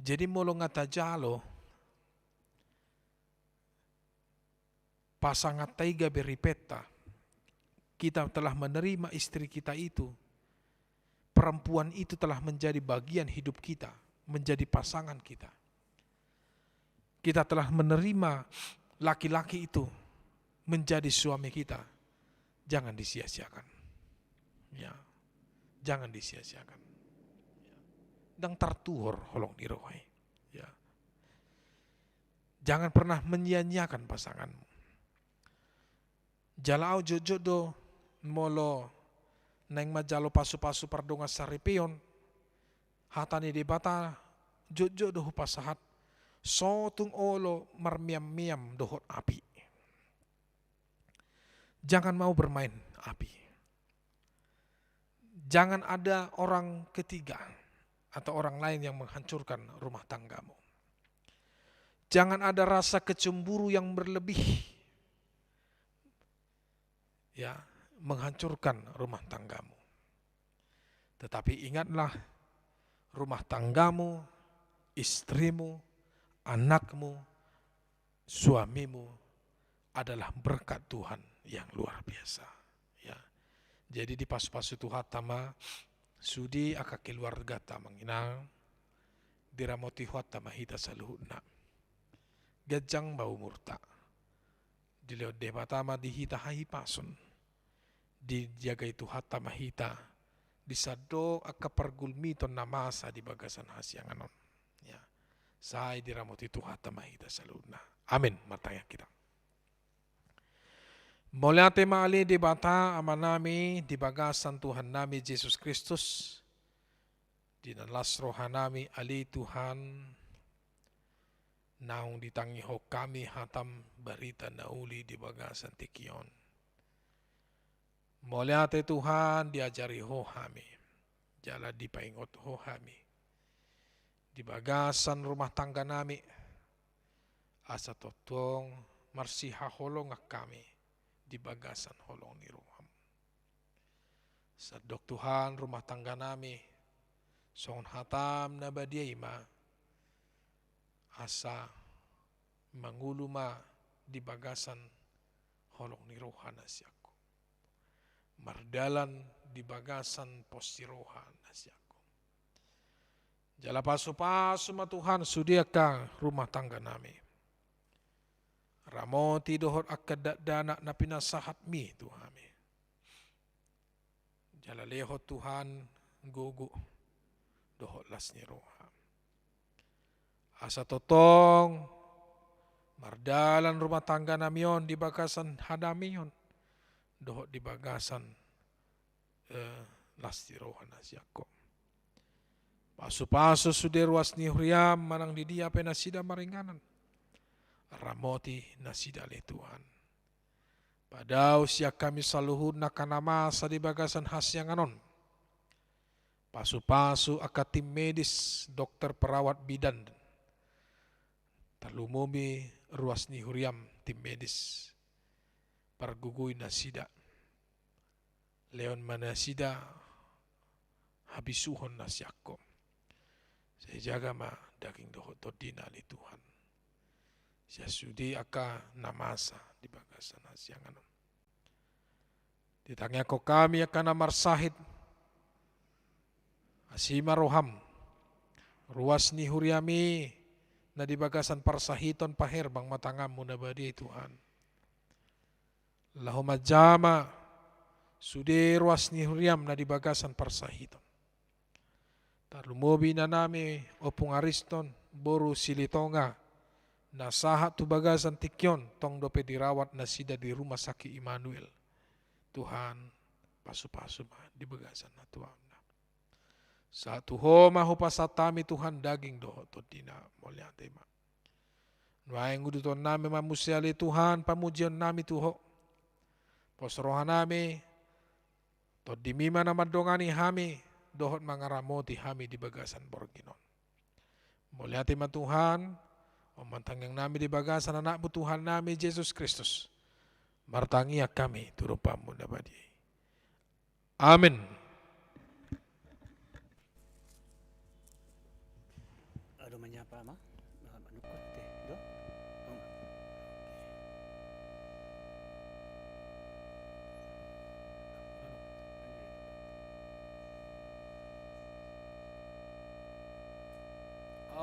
Jadi molo nga tajalo pasanganta i gabe ripenta, kita telah menerima istri kita itu, perempuan itu telah menjadi bagian hidup kita, menjadi pasangan kita. Kita telah menerima laki-laki itu menjadi suami kita. Jangan disia-siakan. Ya. Jangan disia-siakan. Ya. Ndang tartuhor holong ni roha i. Ya. Jangan pernah menyia-nyiakan pasanganmu. Jala au jotjot do molo naeng manjalo pasu-pasu pardongan saripeon, hata ni Debata jotjot do hupasahat, so tung olo marmeam-meam dohot api. Jangan mau bermain api. Jangan ada orang ketiga atau orang lain yang menghancurkan rumah tanggamu. Jangan ada rasa kecemburu yang berlebih, ya, menghancurkan rumah tanggamu. Tetapi ingatlah, rumah tanggamu, istrimu, anakmu, suamimu adalah berkat Tuhan yang luar biasa. Ya. Jadi dipasu-pasu Tuhanta ma sude angka keluargata, amang inang, diramoti Tuhanta ma hita saluhutna. Ganjang ma umurta. Dilehon Debata ma di hita hahipason. Dijagai Tuhanta ma hita di sandok angka pargulmiton na masa di bagasan hasiangan on. Ya. Sai diramoti Tuhanta ma hita saluhutna. Amin. Martangiang hita. Mauliate ma ale Debata Amanami di bagasan Tuhannami Jesus Kristus. Di na las rohanami ale Tuhan, naung ditangihon hami hatam barita na uli di bagasan tingki on. Mauliate Tuhan, diajari Ho hami, jala dipaingot Ho hami di bagasan rumah tangganami, asa tongtong marsihaholongan hami di bagasan holong ni roham. Sandok Tuhan rumah tangganami, songon hatam na badia i ma, asa mangolu ma di bagasan holong ni roha na sian Ho. Mardalan di bagasan pos ni roha na sian Ho. Jala pasu-pasu ma Tuhan sude angka rumah tangganami. Ramoti dohot angka dakdanak na pinasahatmi tu hami. Jala lehon Tuhan gogo dohot las ni roha. Asa tongtong mardalan rumah tangga nami on di bagasan hadameon dohot di bagasan, eh, las ni roha na sian Ho. Pasupasu sude ruas ni huriam manang di dia pe nasida maringanan. Ramoti nasida ale Tuhan. Padao sian hami saluhutna angka na masa di bagasan hasiangan on. Pasupasu angka tim medis, dokter, perawat, bidan. Tarlumobi ruas ni huriam tim medis. Pargogoi nasida. Lehon ma nasida habisuhon na sian Ho. Sai jaga ma daging dohot tondina ale Tuhan. Sian sude angka na masa di bagasan hasiangan on. Ditangiangkon hami angka na marsahit. Asi ma roham. Ruas ni huriami na di bagasan parsahiton, paherbang ma tanganmu na badia i Tuhan. Laho manjama sude ruas ni huriam na di bagasan parsahiton. Tarlumobi inanami Ompung Ariston, boru Silitonga, na sahat tu bagasan tingki on, tong dope dirawat nasida di Rumah Sakit Immanuel. Tuhan, pasupasu ma di bagasan hatuaonna. Sahat tu Ho ma hupasahat hami Tuhan daging dohot tondina, mauliate ma. Nuaeng udutonnami ma muse ale Tuhan pamujionnami tu Ho. Pos rohanami, tondimi ma na mandongani hami dohot mangaramoti hami di bagasan borngin on. Mauliate ma Tuhan, on ma tangiangnami di bagasan Anakmu Tuhannami Jesus Kristus. Martangiang hami tu dopanmu na badia i. Amen. Ado manyapa ma? Manukut te, do?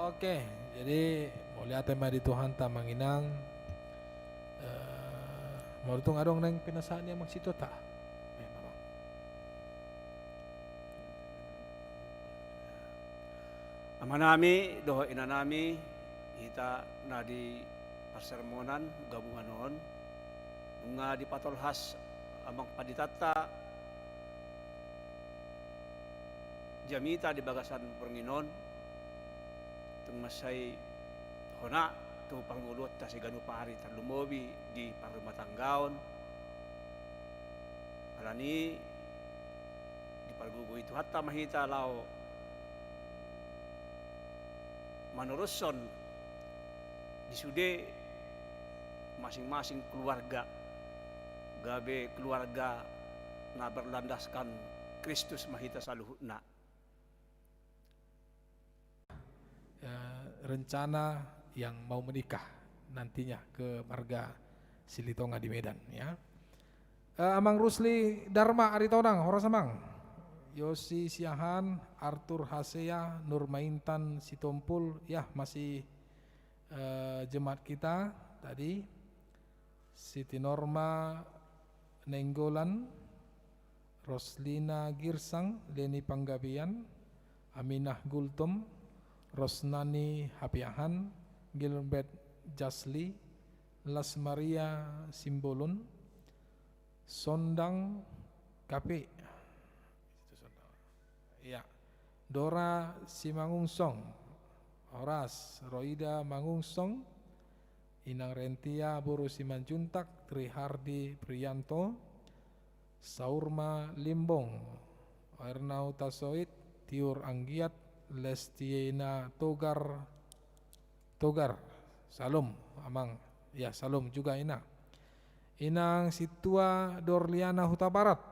Oke, jadi mauliate ma di Tuhanta amang inang. Eh, molo tung adong naeng pinasahat ni amang situata. Eh, amang. Amanami dohot inanami, hita na di parsermonan gabungan on, nunga dipatolhas amang panditanta jamita di bagasan borngin on, tung mansai hona tu parngoluonta siganup ari tarlumobi di parrumatanggaon. Alani i dipargogoi Tuhanta ma hita laho manorushon di sude masing-masing keluarga, gabe keluarga na berlandaskan Kristus ma hita saluhutna. Eh, rencana yang mau menikah nantinya ke marga Silitonga di Medan, ya. Eh, Amang Rusli Darma Aritonang, horas Amang. Yosi Siahaan, Arthur Hasea, Nurma Intan Sitompul, ya, masih, eh, jemaat kita tadi. Siti Norma Nainggolan, Roslina Girsang, Leni Panggabean, Aminah Gultom, Rosnani Hapiahan, Gilbert Jasli, Las Maria Simbolon, Sondang Kape. Itu Sondang. Iya. Dora Simangunsong, horas, Roida Mangunsong, Inang Rentia boru Simanjuntak, Trihardi Prianto, Saurma Limbong, Ernauta Soit, Tiur Anggiat, Lestiena Togar, Togar, salom, Amang. Ya, salom juga, Inang. Inang Sintua Dorliana Hutabarat,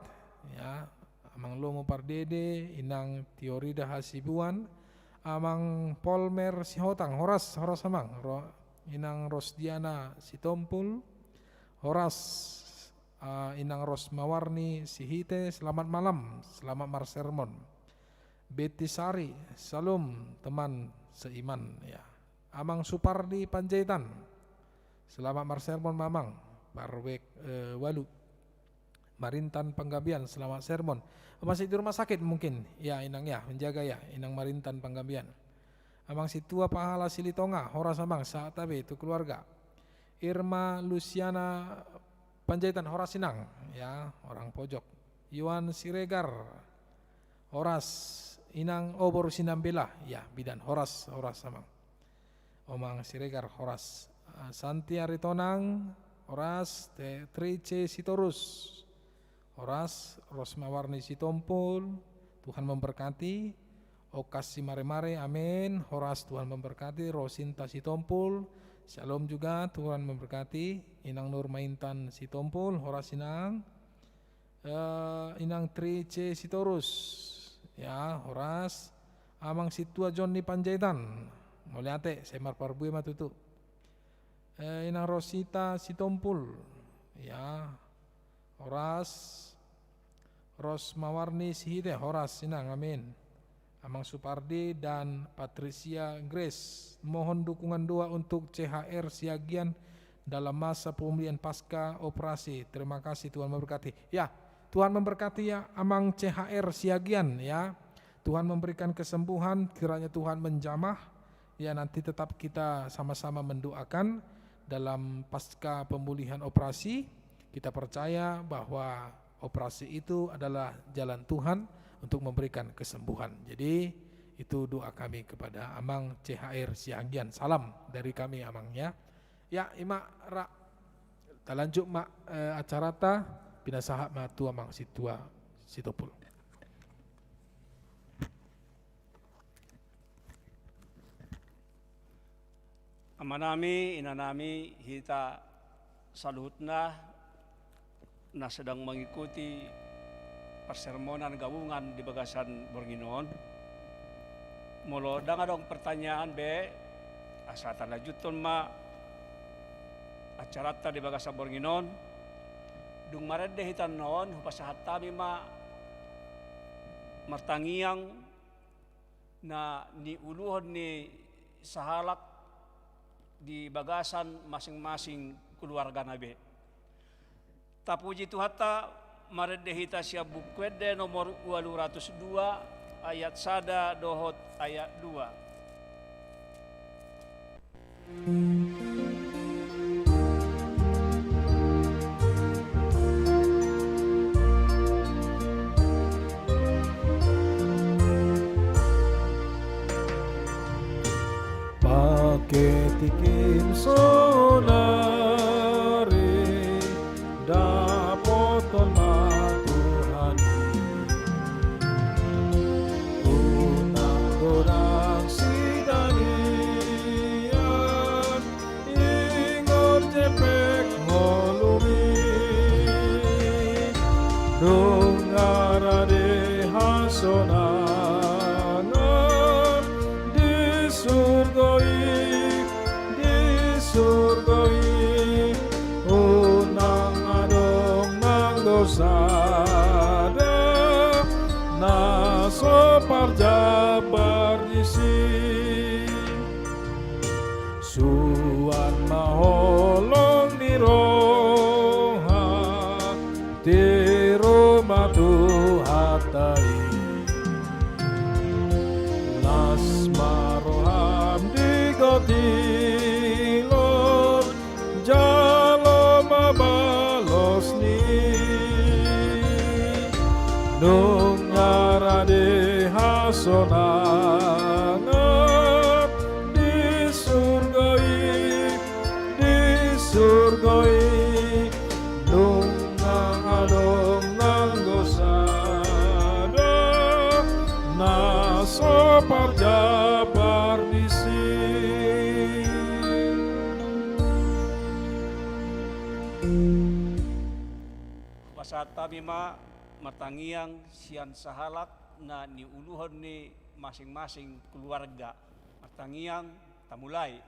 ya, Amang Lomo Pardede, Inang Tiorida Hasibuan, Amang Polmer Sihotang, horas, horas Amang, Ro-, Inang Rosdiana Sitompul, horas, ah, Inang Rosmawarni Sihite, selamat malam, selamat marsermon. Betty Sari, salom teman seiman, ya. Amang Supardi Panjaitan, Selamat marsermon ma amang, Parwek, eh, walu. Marintan Panggabean, selamat sermon. Masih di rumah sakit mungkin, ya, inang, ya, menjaga, ya, inang Marintan Panggabean. Amang Sintua Pahala Silitonga, horas amang, sahat hape tu keluarga. Irma Luciana Panjaitan, horas inang, ya, orang Pojok. Yohan Siregar, horas, inang Obor Sinambela, ya, bidan, horas, horas amang. Amang Siregar, horas. Ah, Santi Aritonang, horas. Te-, Trice Sitorus, horas. Rosmawarni Sitompul, Tuhan memberkati. Okas Simaremare, amin. Horas, Tuhan memberkati. Rosinta Sitompul, shalom juga, Tuhan memberkati. Inang Nur Maintan Sitompul, horas inang. Eh, inang Trice Sitorus, ya, horas. Amang Sintua Jonni Panjaitan, mauliate, sai marparbue ma tutu. Eh, inang Rosita Sitompul, ya, horas. Rosmawarni Sihite, horas inang, amin. Amang Supardi dan Patricia Grace, mohon dukungan doa untuk C H R Siagian dalam masa pemulihan pasca operasi. Terima kasih, Tuhan memberkati. Ya, Tuhan memberkati ya, Amang C H R Siagian ya. Tuhan memberikan kesembuhan, kiranya Tuhan menjamah. Ya, nanti tetap kita sama-sama mendoakan dalam pasca pemulihan operasi. Kita percaya bahwa operasi itu adalah jalan Tuhan untuk memberikan kesembuhan. Jadi, itu doa kami kepada Amang C H R Siagian. Salam dari kami, Amang, ya. Ya, ima ra. Talanjut ma, eh, acarata, pinasahat ma tu Amang Sintua Sitompul. Amanami, inanami, hita saluhutna na sedang mengikuti persermonan gabungan di bagasan borngin on. Molo ndang adong pertanyaan be, asa talanjuthon ma acaranta di bagasan borngin on. Dung marende hita annon, hupasahat hami ma martangiang na niuluhon ni sahalak di bagasan masing-masing keluargana be. Tapuji Tuhanta, marende hita sian Buku Ende nomor ualu ratus dua, ayat sada dohot ayat dua. Pake tingkim saonari, dapothon ma Tuhan i. Unang godang sidalian, ingot jempek ngolumi. Dung rade hasonangan di surgo i, di surgo i, unang adong nanggo sada na so parjambar disi. Suan ma holong ni roha, tiru ma Tuhanta i. Las ma roham di gotilon, jalo ma balos ni i. Nunga rade hasonangan di surgo i, di surgo i, nunga adong nanggo sada na so parjambar disi. Hupasahat hami ma martangiang sian sahalak na niuluhon ni masing-masing keluarga. Martangiang, tamulai.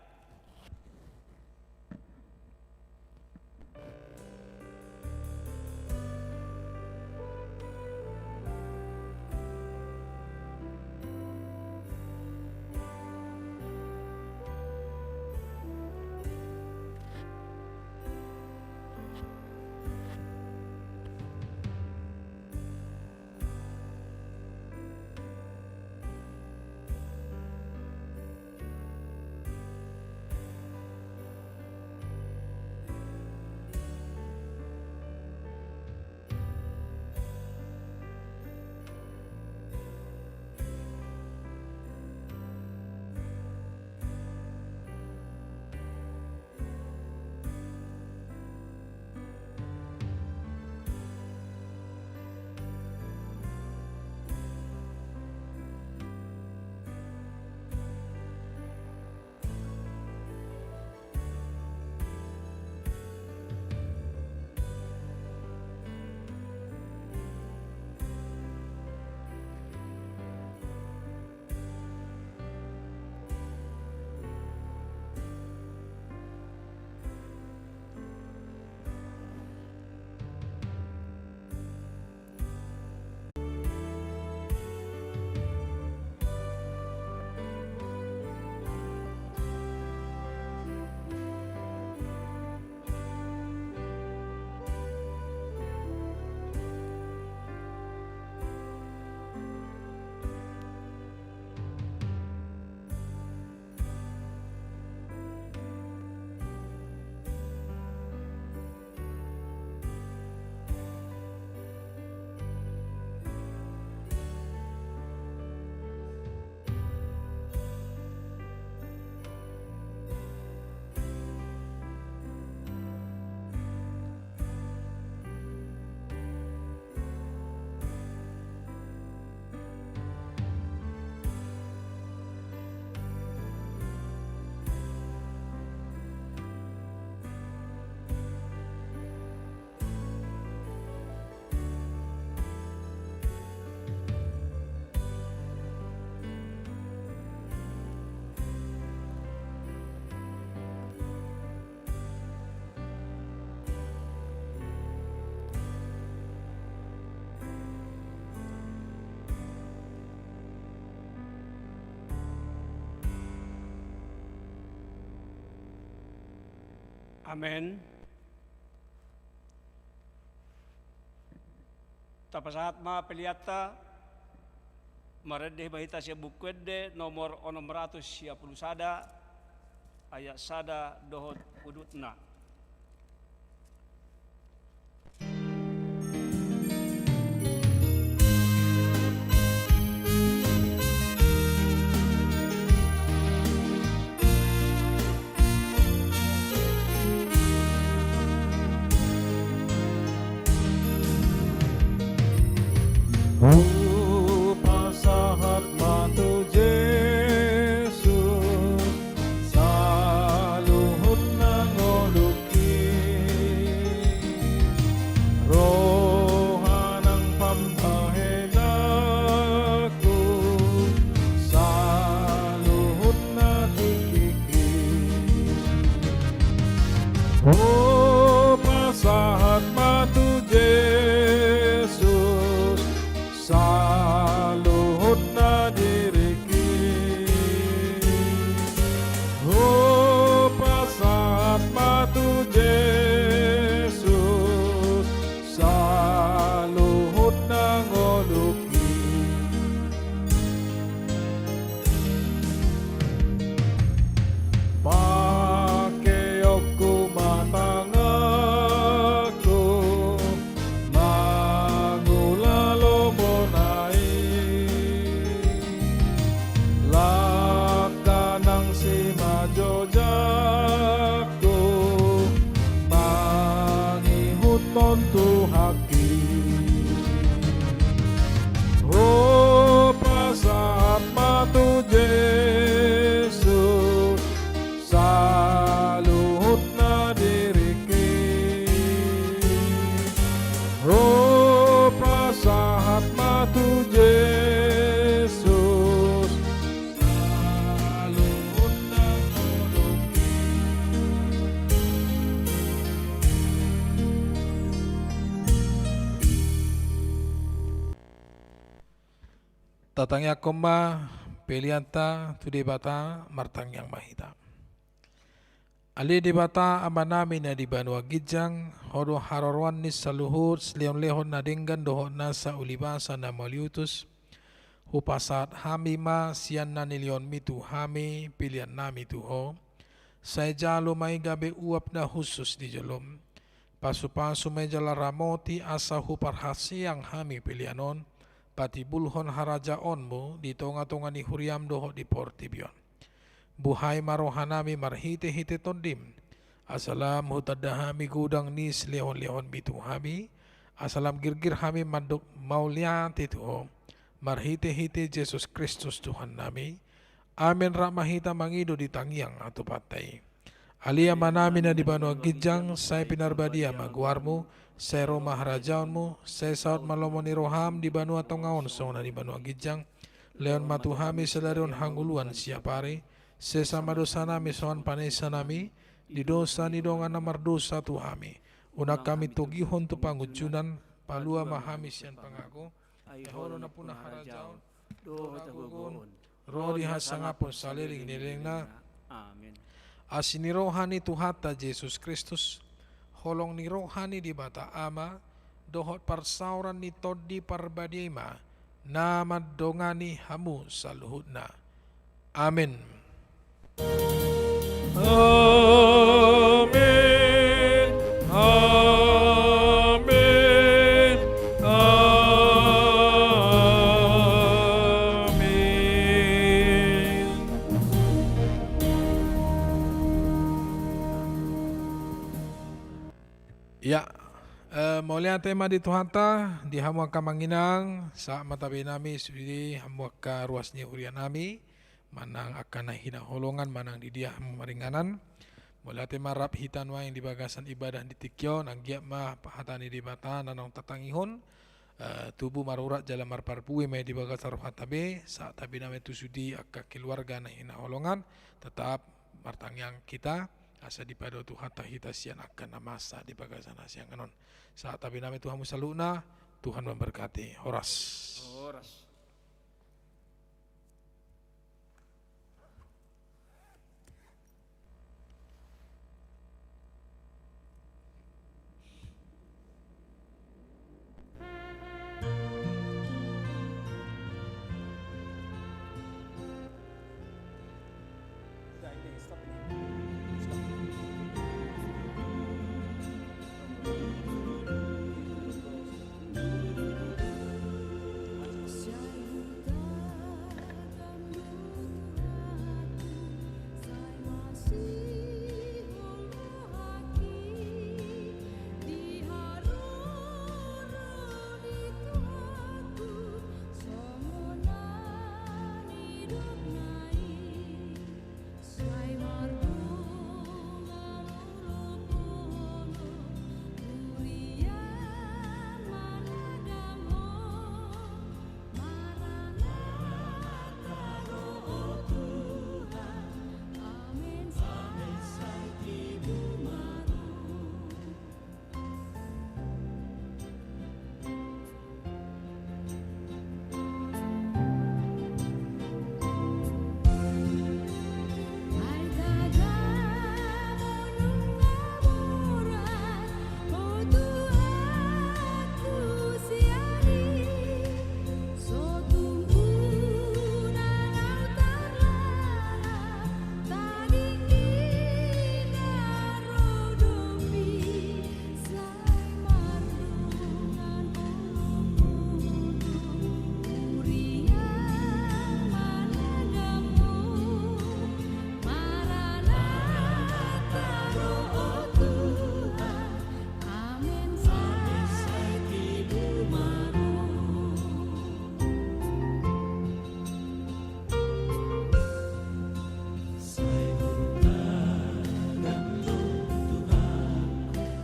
Amen. Tapasahat ma peleanta, marende ma hita sian Buku Ende nomor onom ratus sia pulu sada, ayat sada dohot udutna. Hupasahat ma tu Jesus saluhutna ngolungki, roha nang pambahenanku saluhutna tingkingki. Hupasahat ma tu Jesus saluhutna diringki. Hupasahat ma tu Jesus saluhutna ngolungki. Pakeonku ma tanganku mangula lomona i, langka nang simanjojakku mangihuthon Tuhanki. Hupasahat ma tu Jesus saluhutna diringki. Hupasahat ma tu Jesus saluhutna ngolungki. Tatangiangkon ma peleanta tu Debata. Martangiang ma hita. Ale Debata Amanami na di banua ginjang, Ho do haroroan ni saluhut silehonlehon na denggan dohot nasa ulibasa na mauliutus. Hupasahat hami ma sian na nilehonMi tu hami peleannami tu Ho. Sai jalo ma i gabe uap na hushus di jolom. Pasupasu ma i jala ramoti asa huparhaseang hami pelean on, patibulhon harajaonMu di tongatonga ni huriaM dohot di portibi on. Buhai ma rohanami marhitehite TondiM, asa lam hutanda hami godang ni silehonlehonMi tu hami, asa lam girgir hami mandok mauliate tu Ho, marhitehite Jesus Kristus Tuhannami. Amen. Rap ma hita mangido di tangiang hatupanta i. Ale Amanami na di banua ginjang, sai pinarbadia ma goarMu, sai ro ma harajaonMu, sai saut ma lomo ni rohaM di banua tonga on songon na di banua ginjang. Lehon ma tu hami sadari on hangoluan siapari, sesa ma dosanami songon panesanami di dosa ni dongan na mardosa tu hami. Unang hami togihon tu pangunjunan, palua ma hami sian pangago, ai Ho do nampuna harajaon dohot hagogoon ro di hasangapon saleleng ni lelengna. Amen. Asi ni roha ni Tuhanta Jesus Kristus, holong ni roha ni Debata Ama, dohot parsaoran ni Tondi Parbadia i ma na mandongani hamu saluhutna. Amen. Amen. Amen. Amen. Ia, eh, mauliate ma di Tuhanta, di hamu angka amang inang, sahat ma tabenami sude hamu angka ruas ni hurianami, manang angka na hinaholongan, manang di dia hamu maringanan. Mauliate ma rap hita nuaeng di bagasan ibadah di tingki on, anggiat ma hata ni Debata na naung tatangihon, eh, tubu marurat jala marparbue ma i di bagasan rohanta be, sahat tabenami tu sude angka keluarga na hinaholongan, tetap martangiang hita, asa dipado Tuhanta hita sian angka na masa di bagasan hasiangan on. Sahat tabenami tu hamu saluhutna, Tuhan memberkati. Horas. Horas.